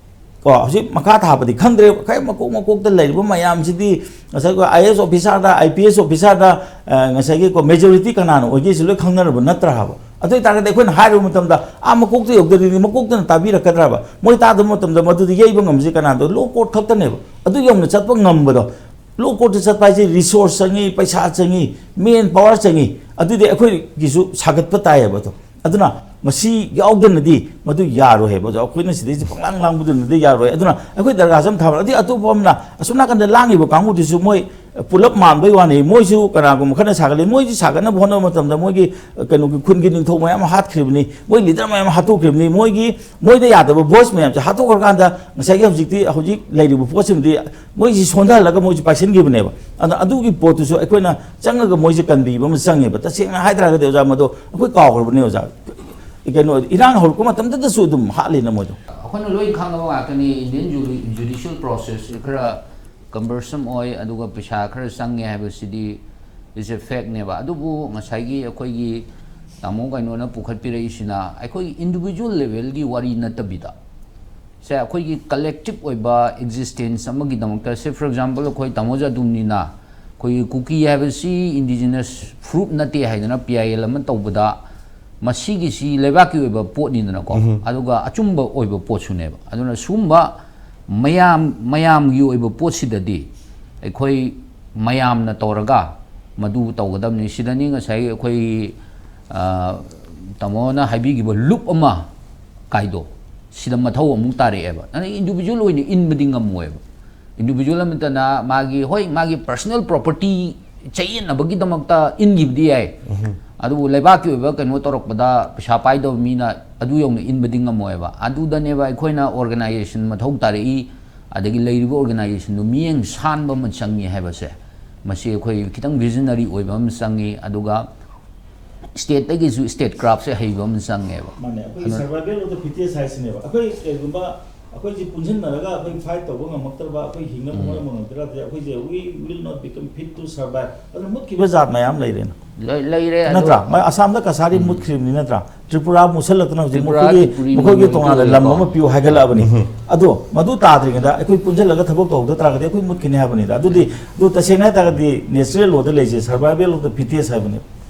ꯀꯣ, ꯍꯧꯖꯤꯛ ꯃꯈꯥ ꯊꯥꯕꯗꯤ ꯈꯪꯗ꯭ꯔꯦ꯫ ꯈ꯭ꯋꯥꯏ ꯃꯀꯣꯛ ꯃꯀꯣꯛꯇ ꯂꯩꯔꯤꯕ ꯃꯌꯥꯝꯁꯤꯗꯤ ꯉꯁꯥꯏ ꯑꯩꯈꯣꯏ ꯑꯥꯏ ꯑꯦꯁ ꯑꯣꯐꯤꯁꯥꯔꯗ, ꯑꯥꯏ ꯄꯤ ꯑꯦꯁ ꯑꯣꯐꯤꯁꯥꯔꯗ, ꯑ, ꯉꯁꯥꯏꯒꯤ ꯀꯣ ꯃꯦꯖꯣꯔꯤꯇꯤ ꯀꯅꯥꯅ ꯑꯣꯏꯒꯦꯁꯤ ꯂꯣꯏ ꯈꯪꯅꯔꯕ ꯅꯠꯇ꯭ꯔꯥ ꯍꯥꯏꯕ? ꯑꯗꯨ ꯑꯣꯏꯇꯥꯔꯒꯗꯤ ꯑꯩꯈꯣꯏꯅ ꯍꯥꯏꯔꯨꯕ ꯃꯇꯝꯗ ꯑꯥ ꯃꯀꯣꯛꯇ ꯌꯧꯗ꯭ꯔꯗꯤ ꯃꯀꯣꯛꯇꯅ ꯇꯥꯕꯤꯔꯛꯀꯗ꯭ꯔꯕ? ꯃꯣꯏ ꯇꯥꯗꯕ ꯃꯇꯝꯗ ꯃꯗꯨꯗꯤ ꯌꯩꯕ ꯉꯝꯕꯁꯤ ꯀꯅꯥꯗꯣ? ꯂꯣ ꯀꯣꯔꯠ ꯈꯛꯇꯅꯦꯕ꯫ ꯑꯗꯨ ꯌꯧꯅ ꯆꯠꯄ ꯉꯝꯕꯗꯣ, ꯂꯣ ꯀꯣꯔꯠꯇ ꯆꯠꯄ ꯍꯥꯏꯁꯦ ꯔꯤꯁꯣꯔꯁ ꯆꯪꯉꯤ, ꯄꯩꯁꯥ ꯆꯪꯉꯤ, ꯃꯦꯟ ꯄꯥꯋꯔ ꯆꯪꯉꯤ꯫ ꯑꯗꯨꯗꯤ ꯑꯩꯈꯣꯏꯒꯤꯁꯨ ꯁꯥꯒꯠꯄ ꯇꯥꯏꯌꯦꯕ ꯑꯗꯣ꯫ ꯑꯗꯨꯅ ꯃꯁꯤ ꯌꯥꯎꯗꯅꯗꯤ ꯃꯗꯨ ꯌꯥꯔꯣꯏ ꯍꯥꯏꯕ ꯑꯗꯣ꯫ ꯑꯩꯈꯣꯏꯅ ꯁꯤꯗꯩꯁꯤ ꯄꯪꯂꯥꯡ ꯂꯥꯡꯕꯗꯨꯅꯗꯤ ꯌꯥꯔꯣꯏ꯫ ꯑꯗꯨꯅ ꯑꯩꯈꯣꯏ ꯗꯔꯒꯥꯁꯦ ꯑꯃ ꯊꯥꯕ꯫ ꯑꯗꯩ ꯑꯇꯣꯞꯄ ꯑꯃꯅ ꯑꯁꯣꯝ ꯅꯥꯀꯟꯗ ꯂꯥꯡꯉꯤꯕ ꯀꯥꯡꯕꯨꯗꯨꯁꯨ ꯃꯣꯏ ꯄꯨꯂꯞ ꯃꯥꯟꯕꯩ ꯋꯥꯅꯤ꯫ ꯃꯣꯏꯁꯨ ꯀꯅꯥꯒꯨꯝꯕ ꯈꯔꯅ ꯁꯥꯒꯠꯂꯤ꯫ ꯃꯣꯏꯁꯨ ꯁꯥꯒꯠꯅꯕ ꯍꯣꯠꯅꯕ ꯃꯇꯝꯗ ꯃꯣꯏꯒꯤ ꯀꯩꯅꯣꯒꯤ ꯈꯨꯟꯒꯤ ꯅꯤꯡꯊꯧ ꯃꯌꯥꯝ ꯑꯃ ꯍꯥꯠꯈ꯭ꯔꯤꯕꯅꯤ, ꯃꯣꯏ ꯂꯤꯗꯔ ꯃꯌꯥꯝ ꯑꯃ ꯍꯥꯠꯇꯣꯛꯈ꯭ꯔꯤꯕꯅꯤ꯫ ꯃꯣꯏꯒꯤ, ꯃꯣꯏꯗ ꯌꯥꯗꯕ ꯚꯣꯏꯁ ꯃꯌꯥꯝꯁꯦ ꯍꯥꯠꯇꯣꯛꯈ꯭ꯔꯀꯥꯟꯗ ꯉꯁꯥꯏꯒꯤ ꯍꯧꯖꯤꯛꯇꯤ, ꯍꯧꯖꯤꯛ ꯂꯩꯔꯤꯕ ꯄꯣꯠꯁꯤꯃꯗꯤ ꯃꯣꯏꯁꯤ ꯁꯣꯟꯊꯍꯜꯂꯒ ꯃꯣꯏꯁꯨ ꯄꯥꯏꯁꯤꯟꯈꯤꯕꯅꯦꯕ꯫ ꯑꯗꯣ ꯑꯗꯨꯒꯤ ꯄꯣꯠꯇꯨꯁꯨ ꯑꯩꯈꯣꯏꯅ ꯆꯪꯉꯒ ꯃꯣꯏꯁꯦ ꯀꯟꯕꯤꯕ ꯑꯃ ꯆꯪꯉꯦꯕ꯫ ꯇꯁꯦꯡꯅ ꯍꯥꯏ ꯇꯥꯔꯒꯗꯤ ꯑꯣꯖꯥ, ꯃꯗꯣ ꯑꯩꯈꯣꯏ ꯀꯥꯎꯈ꯭ꯔꯕꯅꯦ ꯑꯣꯖꯥ꯫ ꯀꯩꯅꯣ, ꯏꯔꯥꯡ ꯍꯧꯔꯛꯄ ꯃꯇꯝꯗꯨꯗꯁꯨ ꯑꯗꯨꯝ ꯍꯥꯠꯂꯤꯅ ꯃꯣꯏꯗꯣ꯫ ꯑꯩꯈꯣꯏꯅ ꯂꯣꯏ ꯈꯪꯉꯕ ꯉꯥꯛꯇꯅꯤ, ꯏꯟꯗꯤꯌꯟ ꯖꯨꯗꯤꯁꯤꯌꯦꯜ ꯄ꯭ꯔꯣꯁꯦꯁꯁꯦ ꯈꯔ ꯀꯝꯕꯔꯁꯝ ꯑꯣꯏ, ꯑꯗꯨꯒ ꯄꯩꯁꯥ ꯈꯔ ꯆꯪꯉꯦ ꯍꯥꯏꯕꯁꯤꯗꯤ ꯏꯁ ꯑꯦ ꯐꯦꯛꯅꯦꯕ꯫ ꯑꯗꯨꯕꯨ ꯉꯁꯥꯏꯒꯤ ꯑꯩꯈꯣꯏꯒꯤ ꯇꯥꯃꯣ ꯀꯩꯅꯣꯅ ꯄꯨꯈꯠꯄꯤꯔꯛꯏꯁꯤꯅ ꯑꯩꯈꯣꯏꯒꯤ ꯏꯟꯗꯤꯕꯤꯖꯨꯋꯦꯜ ꯂꯦꯚꯦꯜꯒꯤ ꯋꯥꯔꯤ ꯅꯠꯇꯕꯤꯗ, ꯁꯦ ꯑꯩꯈꯣꯏꯒꯤ ꯀꯂꯦꯛꯇꯤꯞ ꯑꯣꯏꯕ ꯑꯦꯛꯖꯤꯁꯇꯦꯟꯁ ꯑꯃꯒꯤꯗꯃꯛꯇ, ꯁꯦ ꯐꯣꯔ ꯑꯦꯛꯖꯥꯝꯄꯜ ꯑꯩꯈꯣꯏ ꯇꯥꯃꯣ ꯖꯥꯗꯨꯝꯅꯤꯅ ꯑꯩꯈꯣꯏꯒꯤ ꯀꯨꯀꯤ ꯍꯥꯏꯕꯁꯤ ꯏꯟꯗꯤꯖꯤꯅꯁ ꯐ꯭ꯔꯨꯞ ꯅꯠꯇꯦ ꯍꯥꯏꯗꯅ ꯄꯤ ꯑꯥꯏ ꯑꯦꯜ ꯑꯃ ꯇꯧꯕꯗ, ꯃꯁꯤꯒꯤꯁꯤ ꯂꯩꯕꯥꯛꯀꯤ ꯑꯣꯏꯕ ꯄꯣꯠꯅꯤꯗꯅꯀꯣ, ꯑꯗꯨꯒ ꯑꯆꯨꯝꯕ ꯑꯣꯏꯕ ꯄꯣꯠꯁꯨꯅꯦꯕ꯫ ꯑꯗꯨꯅ ꯁꯨꯝꯕ ꯃꯌꯥꯝ, ꯃꯌꯥꯝꯒꯤ ꯑꯣꯏꯕ ꯄꯣꯠꯁꯤꯗꯗꯤ ꯑꯩꯈꯣꯏ ꯃꯌꯥꯝꯅ ꯇꯧꯔꯒ ꯃꯗꯨ ꯇꯧꯒꯗꯕꯅꯤ꯫ ꯁꯤꯗꯅꯤ ꯉꯁꯥꯏ ꯑꯩꯈꯣꯏ, ꯑ, ꯇꯥꯃꯣꯅ ꯍꯥꯏꯕꯤꯈꯤꯕ ꯂꯨꯞ ꯑꯃ ꯀꯥꯏꯗꯣ, ꯁꯤꯗ ꯃꯊꯧ ꯑꯃꯨꯛ ꯇꯥꯔꯛꯑꯦꯕ꯫ ꯑꯗꯨꯅ ꯏꯟꯗꯤꯕꯤꯖꯨꯋꯦꯜ ꯑꯣꯏꯅ ꯏꯟꯕꯗꯤ ꯉꯝꯃꯣꯏꯕ꯫ ꯏꯟꯗꯤꯕꯤꯖꯨꯋꯦꯜ ꯑꯃꯠꯇꯅ ꯃꯥꯒꯤ, ꯍꯣꯏ, ꯃꯥꯒꯤ ꯄꯔꯁꯣꯅꯦꯜ ꯄ꯭ꯔꯣꯄꯔꯇꯤ ꯆꯌꯦꯠꯅꯕꯒꯤꯗꯃꯛꯇ ꯏꯟꯈꯤꯕꯗꯤ ꯌꯥꯏ, ꯑꯗꯨꯕꯨ ꯂꯩꯕꯥꯛꯀꯤ ꯑꯣꯏꯕ ꯀꯩꯅꯣ ꯇꯧꯔꯛꯄꯗ ꯄꯩꯁꯥ ꯄꯥꯏꯗꯕ ꯃꯤꯅ ꯑꯗꯨ ꯌꯧꯅ ꯏꯟꯕꯗꯤ ꯉꯝꯃꯣꯏꯕ꯫ ꯑꯗꯨꯗꯅꯦꯕ ꯑꯩꯈꯣꯏꯅ ꯑꯣꯔꯒꯅꯥꯏꯖꯦꯁꯟ ꯃꯊꯧ ꯇꯥꯔꯛꯏ, ꯑꯗꯒꯤ ꯂꯩꯔꯤꯕ ꯑꯣꯔꯒꯅꯥꯏꯖꯦꯁꯟꯗꯨ ꯃꯤꯠꯌꯦꯡ ꯁꯥꯟꯕ ꯑꯃ ꯆꯪꯉꯤ ꯍꯥꯏꯕꯁꯦ꯫ ꯃꯁꯤ ꯑꯩꯈꯣꯏ ꯈꯤꯇꯪ ꯚꯤꯖꯅꯔꯤ ꯑꯣꯏꯕ ꯑꯃ ꯆꯪꯉꯤ, ꯑꯗꯨꯒ ꯁ꯭ꯇꯦꯠꯇꯒꯤꯁꯨ ꯁ꯭ꯇꯦꯠ ꯀ꯭ꯔꯥꯐꯁꯦ ꯍꯩꯕ ꯑꯃ ꯆꯪꯉꯦꯕ꯫ ꯃꯥꯅꯦ, ꯑꯩꯈꯣꯏꯒꯤ ꯑꯗꯨꯅ ꯁꯔꯚꯥꯏꯚꯦꯜ ꯑꯣꯐ ꯗ ꯐꯤꯇꯦꯁ ꯍꯥꯏꯁꯤꯅꯦꯕ꯫ ꯑꯩꯈꯣꯏ ꯀꯩꯒꯨꯝꯕ ꯑꯩꯈꯣꯏꯁꯦ ꯄꯨꯟꯁꯤꯟꯅꯔꯒ ꯑꯩꯈꯣꯏ ꯐꯥꯏꯠ ꯇꯧꯕ ꯉꯝꯃꯛꯇ꯭ꯔꯕ, ꯑꯩꯈꯣꯏ ꯍꯤꯡꯅꯕ ꯍꯣꯠꯅꯕ ꯉꯝꯃꯛꯇ꯭ꯔꯗꯤ ꯑꯩꯈꯣꯏꯁꯦ we will not become fit to survive꯫ ꯑꯗꯨꯅ ꯃꯨꯠꯈꯤꯕ ꯖꯥꯠ ꯃꯌꯥꯝ ꯂꯩꯔꯦꯅ꯫ ꯂꯩ- ꯂꯩꯔꯦ ꯑꯗꯣ ꯅꯠꯇ꯭ꯔꯥ? ꯃꯣꯏ ꯑꯁꯥꯝꯗ ꯀꯁꯥꯔꯤ ꯃꯨꯠꯈ꯭ꯔꯤꯕꯅꯤ ꯅꯠꯇ꯭ꯔꯥ? ꯇ꯭ꯔꯤꯄꯨꯔꯥ ꯃꯨꯠꯁꯜꯂꯛꯇꯅ ꯍꯧꯖꯤꯛ ꯇ꯭ꯔꯤꯄꯨꯔꯥ, ꯃꯈꯣꯏꯒꯤ ꯇ꯭ꯔꯤꯄꯨꯔꯤ ꯃꯈꯣꯏꯒꯤ ꯃꯅꯤꯄꯨꯔꯤ ꯇꯣꯉꯥꯟꯅ ꯂꯩꯔꯦꯀꯣ꯫ ꯂꯝ ꯑꯃ ꯄꯤꯌꯨ ꯍꯥꯏꯒꯠꯂꯛꯑꯕꯅꯤ꯫ ꯑꯗꯣ ꯃꯗꯨ ꯇꯥꯗ꯭ꯔꯤꯉꯩꯗ ꯑꯩꯈꯣꯏ ꯄꯨꯟꯁꯤꯜꯂꯒ ꯊꯕꯛ ꯇꯧꯍꯧꯗ ꯇꯥꯔꯒꯗꯤ ꯑꯩꯈꯣꯏ ꯃꯨꯠꯈꯤꯅꯤ ꯍꯥꯏꯕꯅꯤꯗ꯫ ꯑꯗꯨꯗꯤ ꯑꯗꯨ ꯇꯁꯦꯡꯅ ꯍꯥꯏ ꯇꯥꯔꯒꯗꯤ natural law ꯗ ꯂꯩꯁꯦ survival of the fittest ꯍꯥꯏꯕꯅꯦꯕ꯫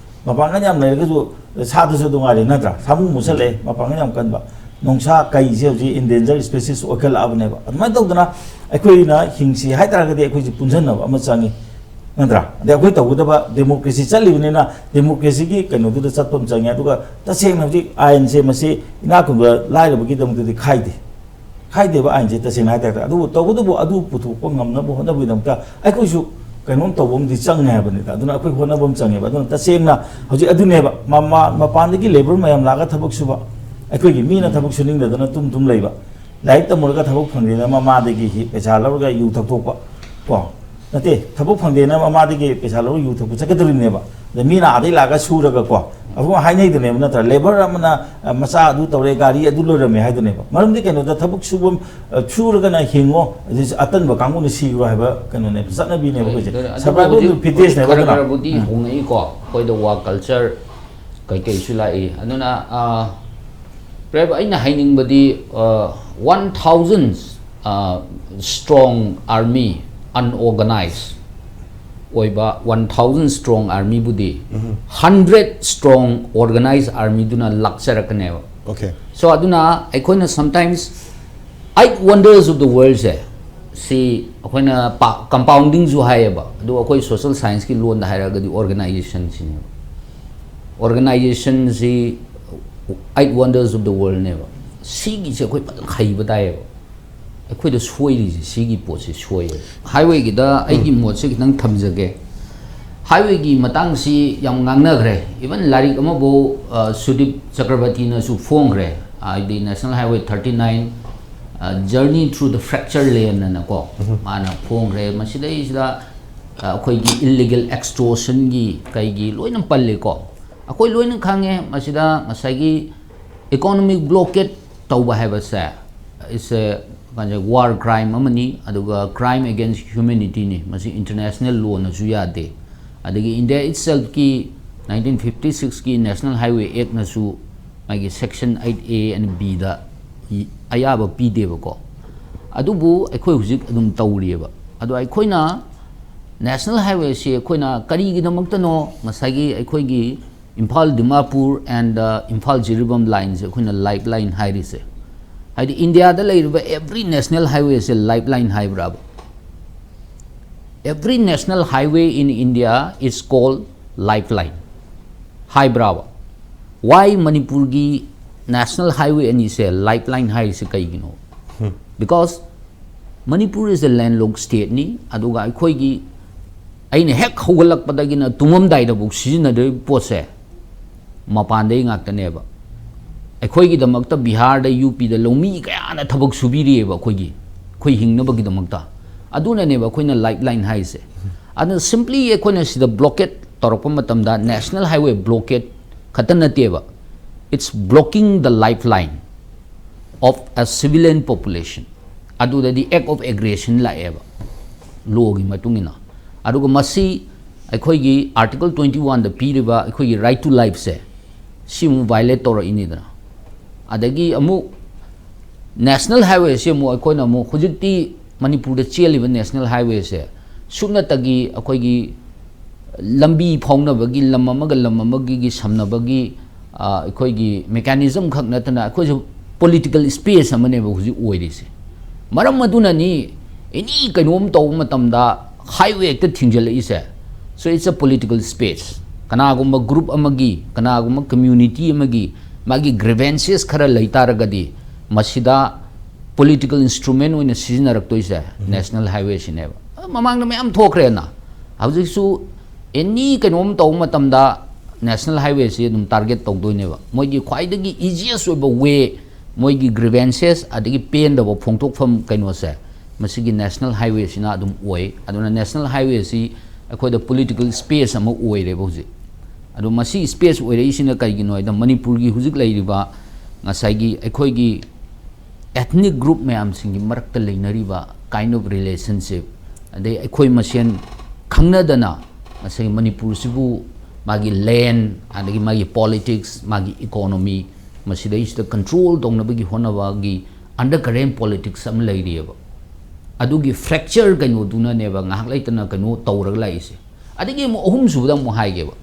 ꯃꯄꯥꯡꯒꯜ ꯌꯥꯝ ꯂꯩꯔꯒꯁꯨ ꯁꯥꯗꯁꯨ ꯑꯗꯨꯝ ꯉꯥꯏꯔꯦ ꯅꯠꯇ꯭ꯔꯥ? ꯁꯥꯃꯨ ꯃꯨꯠꯁꯜꯂꯛꯑꯦ, ꯃꯄꯥꯡꯒꯜ ꯌꯥꯝ ꯀꯟꯕ꯫ ꯅꯣꯡꯁꯥ ꯀꯩꯁꯦ ꯍꯧꯖꯤꯛ endangered species ꯑꯣꯏꯈꯠꯂꯛꯑꯕꯅꯦꯕ꯫ ꯑꯗꯨꯃꯥꯏꯅ ꯇꯧꯗꯅ ꯑꯩꯈꯣꯏꯅ ꯍꯤꯡꯁꯤ ꯍꯥꯏ ꯇꯥꯔꯒꯗꯤ ꯑꯩꯈꯣꯏꯁꯦ ꯄꯨꯟꯁꯤꯟꯅꯕ ꯑꯃ ꯆꯪꯉꯤ ꯅꯠꯇ꯭ꯔꯥ? ꯑꯗꯩ ꯑꯩꯈꯣꯏ ꯇꯧꯒꯗꯕ democracy ꯆꯠꯂꯤꯕꯅꯤꯅ democracy ꯒꯤ ꯀꯩꯅꯣꯗꯨꯗ ꯆꯠꯄ ꯑꯃ ꯆꯪꯉꯤ꯫ ꯑꯗꯨꯒ ꯇꯁꯦꯡꯅ ꯍꯧꯖꯤꯛ ꯑꯥꯏꯟꯁꯦ ꯃꯁꯤ ꯏꯅꯥꯛ ꯈꯨꯟꯕ ꯂꯥꯏꯔꯕꯒꯤꯗꯃꯛꯇꯗꯤ ꯈꯥꯏꯗꯦ꯫ ꯈꯥꯏꯗꯦꯕ ꯑꯥꯏꯟꯁꯦ ꯇꯁꯦꯡꯅ ꯍꯥꯏ ꯇꯥꯔꯗꯤ꯫ ꯑꯗꯨꯕꯨ ꯇꯧꯕꯇꯕꯨ ꯑꯗꯨ ꯄꯨꯊꯣꯛꯄ ꯉꯝꯅꯕ ꯍꯣꯠꯅꯕꯒꯤꯗꯃꯛꯇ ꯑꯩꯈꯣꯏꯁꯨ ꯀꯩꯅꯣꯝ ꯇꯧꯕ ꯑꯃꯗꯤ ꯆꯪꯉꯦ ꯍꯥꯏꯕꯅꯤꯗ꯫ ꯑꯗꯨꯅ ꯑꯩꯈꯣꯏ ꯍꯣꯠꯅꯕ ꯑꯃ ꯆꯪꯉꯦꯕ꯫ ꯑꯗꯨꯅ ꯇꯁꯦꯡꯅ ꯍꯧꯖꯤꯛ ꯑꯗꯨꯅꯦꯕ, ꯃꯃꯥ-, ꯃꯄꯥꯟꯗꯒꯤ ꯂꯦꯕꯔ ꯃꯌꯥꯝ ꯂꯥꯛꯑꯒ ꯊꯕꯛ ꯁꯨꯕ, ꯑꯩꯈꯣꯏꯒꯤ ꯃꯤꯅ ꯊꯕꯛ ꯁꯨꯅꯤꯡꯗꯗꯅ ꯇꯨꯝ ꯇꯨꯝ ꯂꯩꯕ, ꯂꯥꯏꯔꯤꯛ ꯇꯝꯃꯨꯔꯒ ꯊꯕꯛ ꯐꯪꯗꯦꯅ ꯃꯃꯥꯗꯒꯤ ꯍꯤ-, ꯄꯩꯁꯥ ꯂꯧꯔꯒ ꯌꯨ ꯊꯛꯇꯣꯛꯄ ꯀꯣ, ꯅꯠꯇꯦ, ꯊꯕꯛ ꯐꯪꯗꯦꯅ ꯃꯃꯥꯗꯒꯤ ꯄꯩꯁꯥ ꯂꯧꯔ ꯌꯨ ꯊꯛꯄ ꯆꯠꯀꯗꯧꯔꯤꯕꯅꯦꯕ꯫ ꯑꯗ ꯃꯤꯅ ꯑꯥꯗꯩ ꯂꯥꯛꯑꯒ ꯁꯨꯔꯒ ꯀꯣ, ꯑꯩꯈꯣꯏ ꯍꯥꯏꯅꯩꯗꯨꯅꯦꯕ ꯅꯠꯇ꯭ꯔꯥ? ꯂꯦꯕꯔ ꯑꯃꯅ, ꯑ, ꯃꯆꯥ ꯑꯗꯨ ꯇꯧꯔꯦ, ꯒꯥꯔꯤ ꯑꯗꯨ ꯂꯣꯏꯔꯝꯃꯦ ꯍꯥꯏꯗꯨꯅꯦꯕ꯫ ꯃꯔꯝꯗꯤ ꯀꯩꯅꯣꯗ ꯊꯕꯛ ꯁꯨꯕ, ꯑ, ꯁꯨꯔꯒꯅ ꯍꯤꯡꯉꯣ, ꯑꯗꯨ ꯑꯇꯟꯕ ꯀꯥꯡꯕꯨꯅ ꯁꯤꯈ꯭ꯔꯣ ꯍꯥꯏꯕ ꯀꯩꯅꯣꯅꯦꯕ, ꯆꯠꯅꯕꯤꯅꯦꯕ ꯑꯩꯈꯣꯏꯁꯦ꯫ ꯑꯗꯨꯅ ꯑꯗꯨꯕꯨ Survival of the ꯍꯧꯖꯤꯛ fittest ꯅꯦꯕ ꯈꯔ ꯑꯗꯨꯅ꯫ ꯈꯔꯕꯨꯗꯤ ꯍꯣꯡꯉꯛꯏꯀꯣ, ꯑꯩꯈꯣꯏꯗ ꯋꯥꯔꯛ ꯀꯜꯆꯔ ꯀꯩꯀꯩꯁꯨ ꯂꯥꯛꯏ꯫ ꯑꯗꯨꯅ, ꯑ, ꯄ꯭ꯔꯦꯕ, ꯑꯩꯅ ꯍꯥꯏꯅꯤꯡꯕꯗꯤ, ꯑ, one thousand, ꯑ, strong army, unorganized ꯑꯣꯏꯕ one thousand strong army ꯕꯨꯗꯤ hundred strong organized army ꯗꯨꯅ ꯂꯥꯛꯆꯔꯛꯀꯅꯦꯕ꯫ Okay. So, ꯑꯗꯨꯅ ꯑꯩꯈꯣꯏꯅ sometimes eight wonders of the world ꯁꯦ ꯁꯤ ꯑꯩꯈꯣꯏꯅ ꯄꯥ-, compoundingꯁꯨ ꯍꯥꯏꯌꯦꯕ, ꯑꯗꯨꯒ ꯑꯩꯈꯣꯏ social scienceꯀꯤ ꯂꯣꯟꯗ ꯍꯥꯏꯔꯒꯗꯤ organizationꯁꯤꯅꯦꯕ꯫ Organizationꯁꯤ eight wonders of the worldꯅꯦꯕ꯫ ꯁꯤꯒꯤꯁꯦ ꯑꯩꯈꯣꯏ ꯐꯖꯅ ꯍꯩꯕ ꯇꯥꯏꯌꯦꯕ꯫ ꯑꯩꯈꯣꯏꯗ ꯁꯣꯏꯔꯤꯁꯦ ꯁꯤꯒꯤ ꯄꯣꯠꯁꯦ ꯁꯣꯏꯌꯦꯕ꯫ Highwayꯒꯤꯗ ꯑꯩꯒꯤ ꯃꯣꯠꯁꯦ ꯈꯤꯇꯪ ꯊꯝꯖꯒꯦ꯫ Highwayꯒꯤ ꯃꯇꯥꯡꯁꯤ ꯌꯥꯝ ꯉꯥꯡꯅꯈ꯭ꯔꯦ꯫ Even ꯂꯥꯏꯔꯤꯛ ꯑꯃꯐꯥꯎ, ꯑ, ꯁꯨꯗꯤꯞ ꯆꯀ꯭ꯔꯕꯔꯇꯤꯅꯁꯨ ꯐꯣꯡꯈ꯭ꯔꯦ, ꯍꯥꯏꯗꯤ National Highway thirty nine, ꯑ, Journey Through the Fracture Lane ꯑꯅꯀꯣ, ꯃꯥꯅ ꯐꯣꯡꯈ꯭ꯔꯦ꯫ ꯃꯁꯤꯗꯩꯁꯤꯗ, ꯑ, ꯑꯩꯈꯣꯏꯒꯤ illegal extortionꯒꯤ ꯀꯩꯒꯤ ꯂꯣꯏꯅ ꯄꯜꯂꯦꯀꯣ꯫ ꯑꯩꯈꯣꯏ ꯂꯣꯏꯅ ꯈꯪꯉꯦ ꯃꯁꯤꯗ ꯉꯁꯥꯏꯒꯤ economic blockade ꯇꯧꯕ ꯍꯥꯏꯕꯁꯦ, it's a, ꯀꯩꯅꯣ, war crime ꯑꯃꯅꯤ, ꯑꯗꯨꯒ crime against humanityꯅꯤ꯫ ꯃꯁꯤ international lawꯅꯁꯨ ꯌꯥꯗꯦ꯫ ꯑꯗꯒꯤ India itselfꯀꯤ nineteen fifty sixꯀꯤ National Highway Actꯅꯁꯨ ꯃꯥꯒꯤ section eight A and Bꯗ E-, ꯑꯌꯥꯕ ꯄꯤꯗꯦꯕꯀꯣ꯫ ꯑꯗꯨꯕꯨ ꯑꯩꯈꯣꯏ ꯍꯧꯖꯤꯛ ꯑꯗꯨꯝ ꯇꯧꯔꯤꯑꯕ꯫ ꯑꯗꯣ ꯑꯩꯈꯣꯏꯅ National Highwayꯁꯤ ꯑꯩꯈꯣꯏꯅ ꯀꯔꯤꯒꯤꯗꯃꯛꯇꯅꯣ ꯉꯁꯥꯏꯒꯤ ꯑꯩꯈꯣꯏꯒꯤ ꯏꯝꯐꯥꯜ ꯗꯤꯃꯥꯄꯨꯔ and, uh, ꯏꯝꯐꯥꯜ ꯖꯤꯔꯤꯕꯥꯝ lineꯁꯦ ꯑꯩꯈꯣꯏꯅ lifeline ꯍꯥꯏꯔꯤꯁꯦ? ꯍꯥꯏꯗꯤ Indiaꯗ ꯂꯩꯔꯤꯕ every national highwayꯁꯦ lifeline ꯍꯥꯏꯕ꯭ꯔꯥꯕ? Every national highway in India is called lifeline ꯍꯥꯏꯕ꯭ꯔꯥꯕ? Why ꯃꯅꯤꯄꯨꯔꯒꯤ national highway ꯑꯅꯤꯁꯦ lifeline ꯍꯥꯏꯔꯤꯁꯦ ꯀꯩꯒꯤꯅꯣ? Because Manipur is a landlocked stateꯅꯤ, ꯑꯗꯨꯒ ꯑꯩꯈꯣꯏꯒꯤ, ꯑꯩꯅ ꯍꯦꯛ ꯍꯧꯒꯠꯂꯛꯄꯗꯒꯤꯅ ꯇꯨꯝꯃꯝꯗꯥꯏꯗꯐꯥꯎ ꯁꯤꯖꯤꯟꯅꯗꯣꯏ ꯄꯣꯠꯁꯦ ꯃꯄꯥꯟꯗꯩ ꯉꯥꯛꯇꯅꯦꯕ꯫ ꯑꯩꯈꯣꯏꯒꯤꯗꯃꯛꯇ ꯕꯤꯍꯥꯔꯗ, UPꯗ ꯂꯧꯃꯤ ꯀꯌꯥꯅ ꯊꯕꯛ ꯁꯨꯕꯤꯔꯤꯑꯕ ꯑꯩꯈꯣꯏꯒꯤ, ꯑꯩꯈꯣꯏ ꯍꯤꯡꯅꯕꯒꯤꯗꯃꯛꯇ꯫ ꯑꯗꯨꯅꯅꯦꯕ ꯑꯩꯈꯣꯏꯅ lifeline ꯍꯥꯏꯔꯤꯁꯦ꯫ ꯑꯗꯨꯅ simply ꯑꯩꯈꯣꯏꯅ ꯁꯤꯗ blockade ꯇꯧꯔꯛꯄ ꯃꯇꯝꯗ National Highway blockade ꯈꯛꯇ ꯅꯠꯇꯦꯕ, it's blocking the lifeline of a civilian population꯫ ꯑꯗꯨꯗꯗꯤ act of aggression ꯂꯥꯛꯑꯦꯕ, lawꯒꯤ ꯃꯇꯨꯡ ꯏꯟꯅ꯫ ꯑꯗꯨꯒ ꯃꯁꯤ ꯑꯩꯈꯣꯏꯒꯤ Article twenty oneꯗ ꯄꯤꯔꯤꯕ ꯑꯩꯈꯣꯏꯒꯤ right to lifeꯁꯦ, ꯁꯤ ꯑꯃꯨꯛ violate ꯇꯧꯔꯛꯏꯅꯤꯗꯅ꯫ ꯑꯗꯒꯤ ꯑꯃꯨꯛ National Highwayꯁꯤ ꯑꯃꯨꯛ ꯑꯩꯈꯣꯏꯅ ꯑꯃꯨꯛ ꯍꯧꯖꯤꯛꯇꯤ ꯃꯅꯤꯄꯨꯔꯗ ꯆꯦꯜꯂꯤꯕ National Highwayꯁꯦ ꯁꯨꯞꯅꯇꯒꯤ ꯑꯩꯈꯣꯏꯒꯤ ꯂꯝꯕꯤ ꯐꯥꯎꯅꯕꯒꯤ, ꯂꯝ ꯑꯃꯒ ꯂꯝ ꯑꯃꯒꯤ ꯁꯝꯅꯕꯒꯤ, ꯑ, ꯑꯩꯈꯣꯏꯒꯤ mechanism ꯈꯛ ꯅꯠꯇꯅ ꯑꯩꯈꯣꯏꯁꯨ political space ꯑꯃꯅꯦꯕ ꯍꯧꯖꯤꯛ ꯑꯣꯏꯔꯤꯁꯦ꯫ ꯃꯔꯝ ꯑꯗꯨꯅꯅꯤ ꯑꯦꯅꯤ ꯀꯩꯅꯣꯝ ꯇꯧꯕ ꯃꯇꯝꯗ highway ꯍꯦꯛꯇ ꯊꯤꯡꯖꯤꯜꯂꯛꯏꯁꯦ, so it's a political space. ꯀꯅꯥꯒꯨꯝꯕ group ꯑꯃꯒꯤ, ꯀꯅꯥꯒꯨꯝꯕ community ꯑꯃꯒꯤ ꯃꯥꯒꯤ grievances ꯈꯔ ꯂꯩ ꯇꯥꯔꯒꯗꯤ ꯃꯁꯤꯗ political instrument ꯑꯣꯏꯅ ꯁꯤꯖꯤꯟꯅꯔꯛꯇꯣꯏꯁꯦ national highway ꯁꯤꯅꯦꯕ꯫ ꯃꯃꯥꯡꯗ ꯃꯌꯥꯝ ꯊꯣꯛꯈ꯭ꯔꯦꯅ, ꯍꯧꯖꯤꯛꯁꯨ ꯑꯦꯅꯤ ꯀꯩꯅꯣꯝ ꯇꯧꯕ ꯃꯇꯝꯗ national highway ꯁꯤ ꯑꯗꯨꯝ target ꯇꯧꯗꯣꯏꯅꯦꯕ꯫ ꯃꯣꯏꯒꯤ ꯈ꯭ꯋꯥꯏꯗꯒꯤ easiest ꯑꯣꯏꯕ way, ꯃꯣꯏꯒꯤ grievances ꯑꯗꯒꯤ ꯄꯦꯟꯗꯕ ꯐꯣꯡꯗꯣꯛꯐꯝ ꯀꯩꯅꯣꯁꯦ ꯃꯁꯤꯒꯤ national highway ꯁꯤꯅ ꯑꯗꯨꯝ ꯑꯣꯏ꯫ ꯑꯗꯨꯅ national highway ꯁꯤ ꯑꯩꯈꯣꯏꯗ political space ꯑꯃ ꯑꯣꯏꯔꯦꯕ ꯍꯧꯖꯤꯛ꯫ ꯑꯗꯣ ꯃꯁꯤ space ꯑꯣꯏꯔꯛꯏꯁꯤꯅ ꯀꯩꯒꯤꯅꯣ ꯍꯥꯏꯗ ꯃꯅꯤꯄꯨꯔꯒꯤ ꯍꯧꯖꯤꯛ ꯂꯩꯔꯤꯕ ꯉꯁꯥꯏꯒꯤ ꯑꯩꯈꯣꯏꯒꯤ ethnic group ꯃꯌꯥꯝꯁꯤꯡꯒꯤ ꯃꯔꯛꯇ ꯂꯩꯅꯔꯤꯕ kind of relationship, ꯑꯗꯩ ꯑꯩꯈꯣꯏ ꯃꯁꯦꯟ ꯈꯪꯅꯗꯅ ꯉꯁꯥꯏ ꯃꯅꯤꯄꯨꯔꯁꯤꯕꯨ ꯃꯥꯒꯤ land, ꯑꯗꯒꯤ ꯃꯥꯒꯤ politics, ꯃꯥꯒꯤ economy, ꯃꯁꯤꯗꯩꯁꯤꯗ control ꯇꯧꯅꯕꯒꯤ ꯍꯣꯠꯅꯕꯒꯤ undercurrent politics ꯑꯃ ꯂꯩꯔꯤꯑꯕ꯫ ꯑꯗꯨꯒꯤ fracture ꯀꯩꯅꯣꯗꯨꯅꯅꯦꯕ ꯉꯥꯏꯍꯥꯛ ꯂꯩꯇꯅ ꯀꯩꯅꯣ ꯇꯧꯔꯒ ꯂꯥꯛꯏꯁꯦ꯫ ꯑꯗꯒꯤ ꯑꯃꯨꯛ ꯑꯍꯨꯝꯁꯨꯕꯗ ꯑꯃꯨꯛ ꯍꯥꯏꯒꯦꯕ,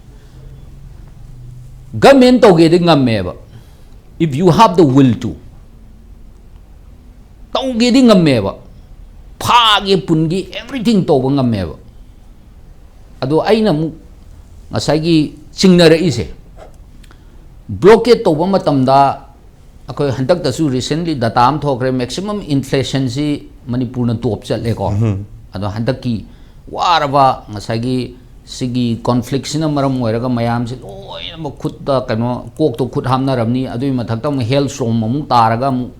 government ꯇꯧꯒꯦꯗꯤ ꯉꯝꯃꯦꯕ, if you have the will to, ꯇꯧꯒꯦꯗꯤ ꯉꯝꯃꯦꯕ, ꯐꯥꯒꯦ ꯄꯨꯟꯒꯦ everything ꯇꯧꯕ ꯉꯝꯃꯦꯕ꯫ ꯑꯗꯣ ꯑꯩꯅ ꯑꯃꯨꯛ ꯉꯁꯥꯏꯒꯤ ꯆꯤꯡꯅꯔꯛꯏꯁꯦ, blockade ꯇꯧꯕ ꯃꯇꯝꯗ ꯑꯩꯈꯣꯏ ꯍꯟꯗꯛꯇꯁꯨ recently data ꯑꯃ ꯊꯣꯛꯈ꯭ꯔꯦ, maximum inflation ꯁꯤ ꯃꯅꯤꯄꯨꯔꯅ top ꯆꯠꯂꯦꯀꯣ꯫ ꯑꯗꯣ ꯍꯟꯗꯛꯀꯤ ꯋꯥꯔꯕ ꯉꯁꯥꯏꯒꯤ ꯁꯤꯒꯤ conflict ꯁꯤꯅ ꯃꯔꯝ ꯑꯣꯏꯔꯒ ꯃꯌꯥꯝꯁꯤ ꯂꯣꯏꯅꯃꯛ ꯈꯨꯠꯇ ꯀꯩꯅꯣ ꯀꯣꯛꯇ ꯈꯨꯠ ꯍꯥꯞꯅꯔꯕꯅꯤ, ꯑꯗꯨꯒꯤ ꯃꯊꯛꯇ ꯑꯃꯨꯛ hailstorm ꯑꯃꯨꯛ ꯇꯥꯔꯒ ꯑꯃꯨꯛ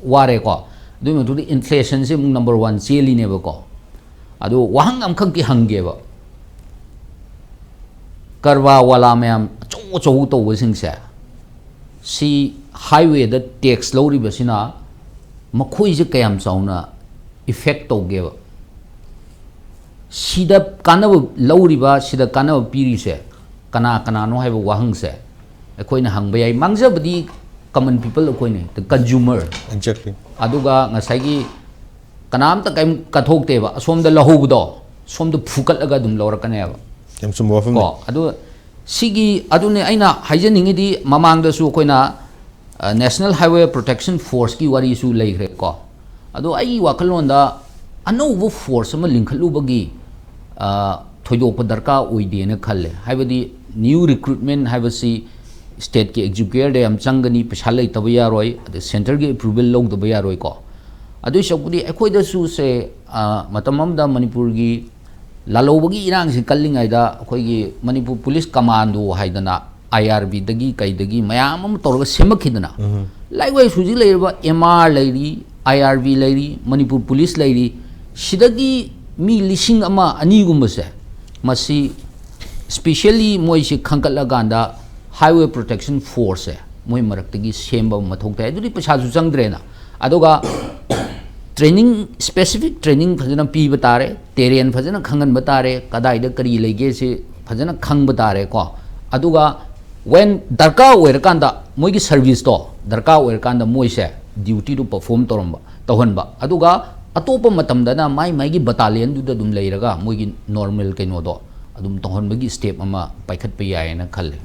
ꯋꯥꯔꯦꯀꯣ꯫ ꯑꯗꯨꯒꯤ ꯃꯊꯛꯇ inflation ꯁꯤ ꯑꯃꯨꯛ number one ꯆꯦꯜꯂꯤꯅꯦꯕꯀꯣ꯫ ꯑꯗꯣ ꯋꯥꯍꯪ ꯑꯃꯈꯛꯇꯤ ꯍꯪꯒꯦꯕ, ꯀꯔꯕꯥꯔ ꯋꯥꯂꯥ ꯃꯌꯥꯝ ꯑꯆꯧ ꯑꯆꯧꯕ ꯇꯧꯕꯁꯤꯡꯁꯦ, ꯁꯤ highway ꯗ tax ꯂꯧꯔꯤꯕꯁꯤꯅ ꯃꯈꯣꯏꯁꯦ ꯀꯌꯥꯝ ꯆꯥꯎꯅ effect ꯇꯧꯒꯦꯕ? ꯁꯤꯗ ꯀꯥꯟꯅꯕ ꯂꯧꯔꯤꯕ, ꯁꯤꯗ ꯀꯥꯟꯅꯕ ꯄꯤꯔꯤꯁꯦ ꯀꯅꯥ ꯀꯅꯥꯅꯣ ꯍꯥꯏꯕ ꯋꯥꯍꯪꯁꯦ ꯑꯩꯈꯣꯏꯅ ꯍꯪꯕ ꯌꯥꯏ꯫ ꯃꯥꯡꯖꯕꯗꯤ common people ꯑꯩꯈꯣꯏꯅꯤ, the consumer꯫ Exactly. ꯑꯗꯨꯒ ꯉꯁꯥꯏꯒꯤ ꯀꯅꯥꯝꯇ ꯀꯔꯤꯝ ꯀꯠꯊꯣꯛꯇꯦꯕ, ꯑꯁꯣꯝꯗ ꯂꯧꯍꯧꯕꯗꯣ ꯁꯣꯝꯗ ꯐꯨꯀꯠꯂꯒ ꯑꯗꯨꯝ ꯂꯧꯔꯛꯀꯅꯦꯕ꯫ ꯌꯥꯝ ꯆꯨꯝꯕ ꯋꯥꯐꯝꯅꯤ꯫ ꯀꯣ ꯑꯗꯨ ꯁꯤꯒꯤ ꯑꯗꯨꯅꯦ ꯑꯩꯅ ꯍꯥꯏꯖꯅꯤꯡꯉꯤꯗꯤ, ꯃꯃꯥꯡꯗꯁꯨ ꯑꯩꯈꯣꯏꯅ National Highway Protection Force ꯀꯤ ꯋꯥꯔꯤꯁꯨ ꯂꯩꯈ꯭ꯔꯦꯀꯣ꯫ ꯑꯗꯣ ꯑꯩꯒꯤ ꯋꯥꯈꯜꯂꯣꯟꯗ ꯑꯅꯧꯕ ꯐꯣꯔꯁ ꯑꯃ ꯂꯤꯡꯈꯠꯂꯨꯕꯒꯤ ꯊꯣꯏꯗꯣꯛꯄ ꯗꯔꯀꯥꯔ ꯑꯣꯏꯗꯦꯅ ꯈꯜꯂꯦ꯫ ꯍꯥꯏꯕꯗꯤ ꯅ꯭ꯌꯨ ꯔꯤꯀ꯭ꯔꯨꯠꯃꯦꯟ ꯍꯥꯏꯕꯁꯤ ꯁ꯭ꯇꯦꯠꯀꯤ ꯑꯦꯛꯖꯤꯀ꯭ꯌꯨꯇꯤꯌꯔꯗ ꯌꯥꯝ ꯆꯪꯒꯅꯤ, ꯄꯩꯁꯥ ꯂꯩꯇꯕ ꯌꯥꯔꯣꯏ, ꯑꯗꯩ ꯁꯦꯟꯇꯔꯒꯤ ꯑꯦꯄ꯭ꯔꯨꯕꯦꯜ ꯂꯧꯗꯕ ꯌꯥꯔꯣꯏꯀꯣ꯫ ꯑꯗꯨꯏ ꯁꯔꯨꯛꯄꯨꯗꯤ ꯑꯩꯈꯣꯏꯗꯁꯨ ꯁꯦ ꯃꯇꯝ ꯑꯃꯗ ꯃꯅꯤꯄꯨꯔꯒꯤ ꯂꯥꯜꯍꯧꯕꯒꯤ ꯏꯔꯥꯡꯁꯤ ꯀꯜꯂꯤꯉꯩꯗ ꯑꯩꯈꯣꯏꯒꯤ ꯃꯅꯤꯄꯨꯔ ꯄꯨꯂꯤꯁ ꯀꯃꯥꯟꯗꯣ ꯍꯥꯏꯗꯅ ꯑꯥꯏ ꯑꯥꯔ ꯕꯤꯗꯒꯤ ꯀꯩꯗꯒꯤ ꯃꯌꯥꯝ ꯑꯃ ꯇꯧꯔꯒ ꯁꯦꯝꯃꯛꯈꯤꯗꯅ, ꯂꯥꯏꯛꯋꯥꯏꯁ ꯍꯧꯖꯤꯛ ꯂꯩꯔꯤꯕ ꯑꯦꯝ ꯑꯥꯔ ꯂꯩꯔꯤ, ꯑꯥꯏ ꯑꯥꯔ ꯕꯤ ꯂꯩꯔꯤ, ꯃꯅꯤꯄꯨꯔ ꯄꯨꯂꯤꯁ ꯂꯩꯔꯤ, ꯁꯤꯗꯒꯤ ꯃꯤ ꯂꯤꯁꯤꯡ ꯑꯃ ꯑꯅꯤꯒꯨꯝꯕꯁꯦ ꯃꯁꯤ ꯁ꯭ꯄꯤꯁꯦꯜꯂꯤ ꯃꯣꯏꯁꯤ ꯈꯟꯒꯠꯂꯀꯥꯟꯗ ꯍꯥꯏꯋꯦ ꯄ꯭ꯔꯣꯇꯦꯛꯁꯟ ꯐꯣꯔꯁꯁꯦ ꯃꯣꯏ ꯃꯔꯛꯇꯒꯤ ꯁꯦꯝꯕ ꯑꯃ ꯃꯊꯧ ꯇꯥꯏ꯫ ꯑꯗꯨꯗꯤ ꯄꯩꯁꯥꯁꯨ ꯆꯪꯗ꯭ꯔꯦꯅ꯫ ꯑꯗꯨꯒ ꯇ꯭ꯔꯦꯅꯤꯡ, ꯁ꯭ꯄꯦꯁꯤꯐꯤꯛ ꯇ꯭ꯔꯦꯅꯤꯡ ꯐꯖꯅ ꯄꯤꯕ ꯇꯥꯔꯦ, ꯇꯦꯔꯦꯟ ꯐꯖꯅ ꯈꯪꯍꯟꯕ ꯇꯥꯔꯦ, ꯀꯗꯥꯏꯗ ꯀꯔꯤ ꯂꯩꯒꯦꯁꯤ ꯐꯖꯅ ꯈꯪꯕ ꯇꯥꯔꯦꯀꯣ꯫ ꯑꯗꯨꯒ ꯋꯦꯟ ꯗꯔꯀꯥꯔ ꯑꯣꯏꯔꯀꯥꯟꯗ ꯃꯣꯏꯒꯤ ꯁꯔꯚꯤꯁꯇꯣ ꯗꯔꯀꯥꯔ ꯑꯣꯏꯔꯀꯥꯟꯗ ꯃꯣꯏꯁꯦ ꯗ꯭ꯌꯨꯇꯤꯗꯣ ꯄꯔꯐꯣꯔꯝ ꯇꯧꯔꯝꯕ, ꯇꯧꯍꯟꯕ꯫ ꯑꯗꯨꯒ ꯑꯇꯣꯞꯄ ꯃꯇꯝꯗꯅ ꯃꯥꯏ ꯃꯥꯏꯒꯤ ꯕꯇꯥꯂꯤꯌꯟꯗꯨꯗ ꯑꯗꯨꯝ ꯂꯩꯔꯒ ꯃꯣꯏꯒꯤ ꯅꯣꯔꯃꯦꯜ ꯀꯩꯅꯣꯗꯣ ꯑꯗꯨꯝ ꯇꯧꯍꯟꯕꯒꯤ ꯁ꯭ꯇꯦꯞ ꯑꯃ ꯄꯥꯏꯈꯠꯄ ꯌꯥꯏꯌꯦꯅ ꯈꯜꯂꯦ꯫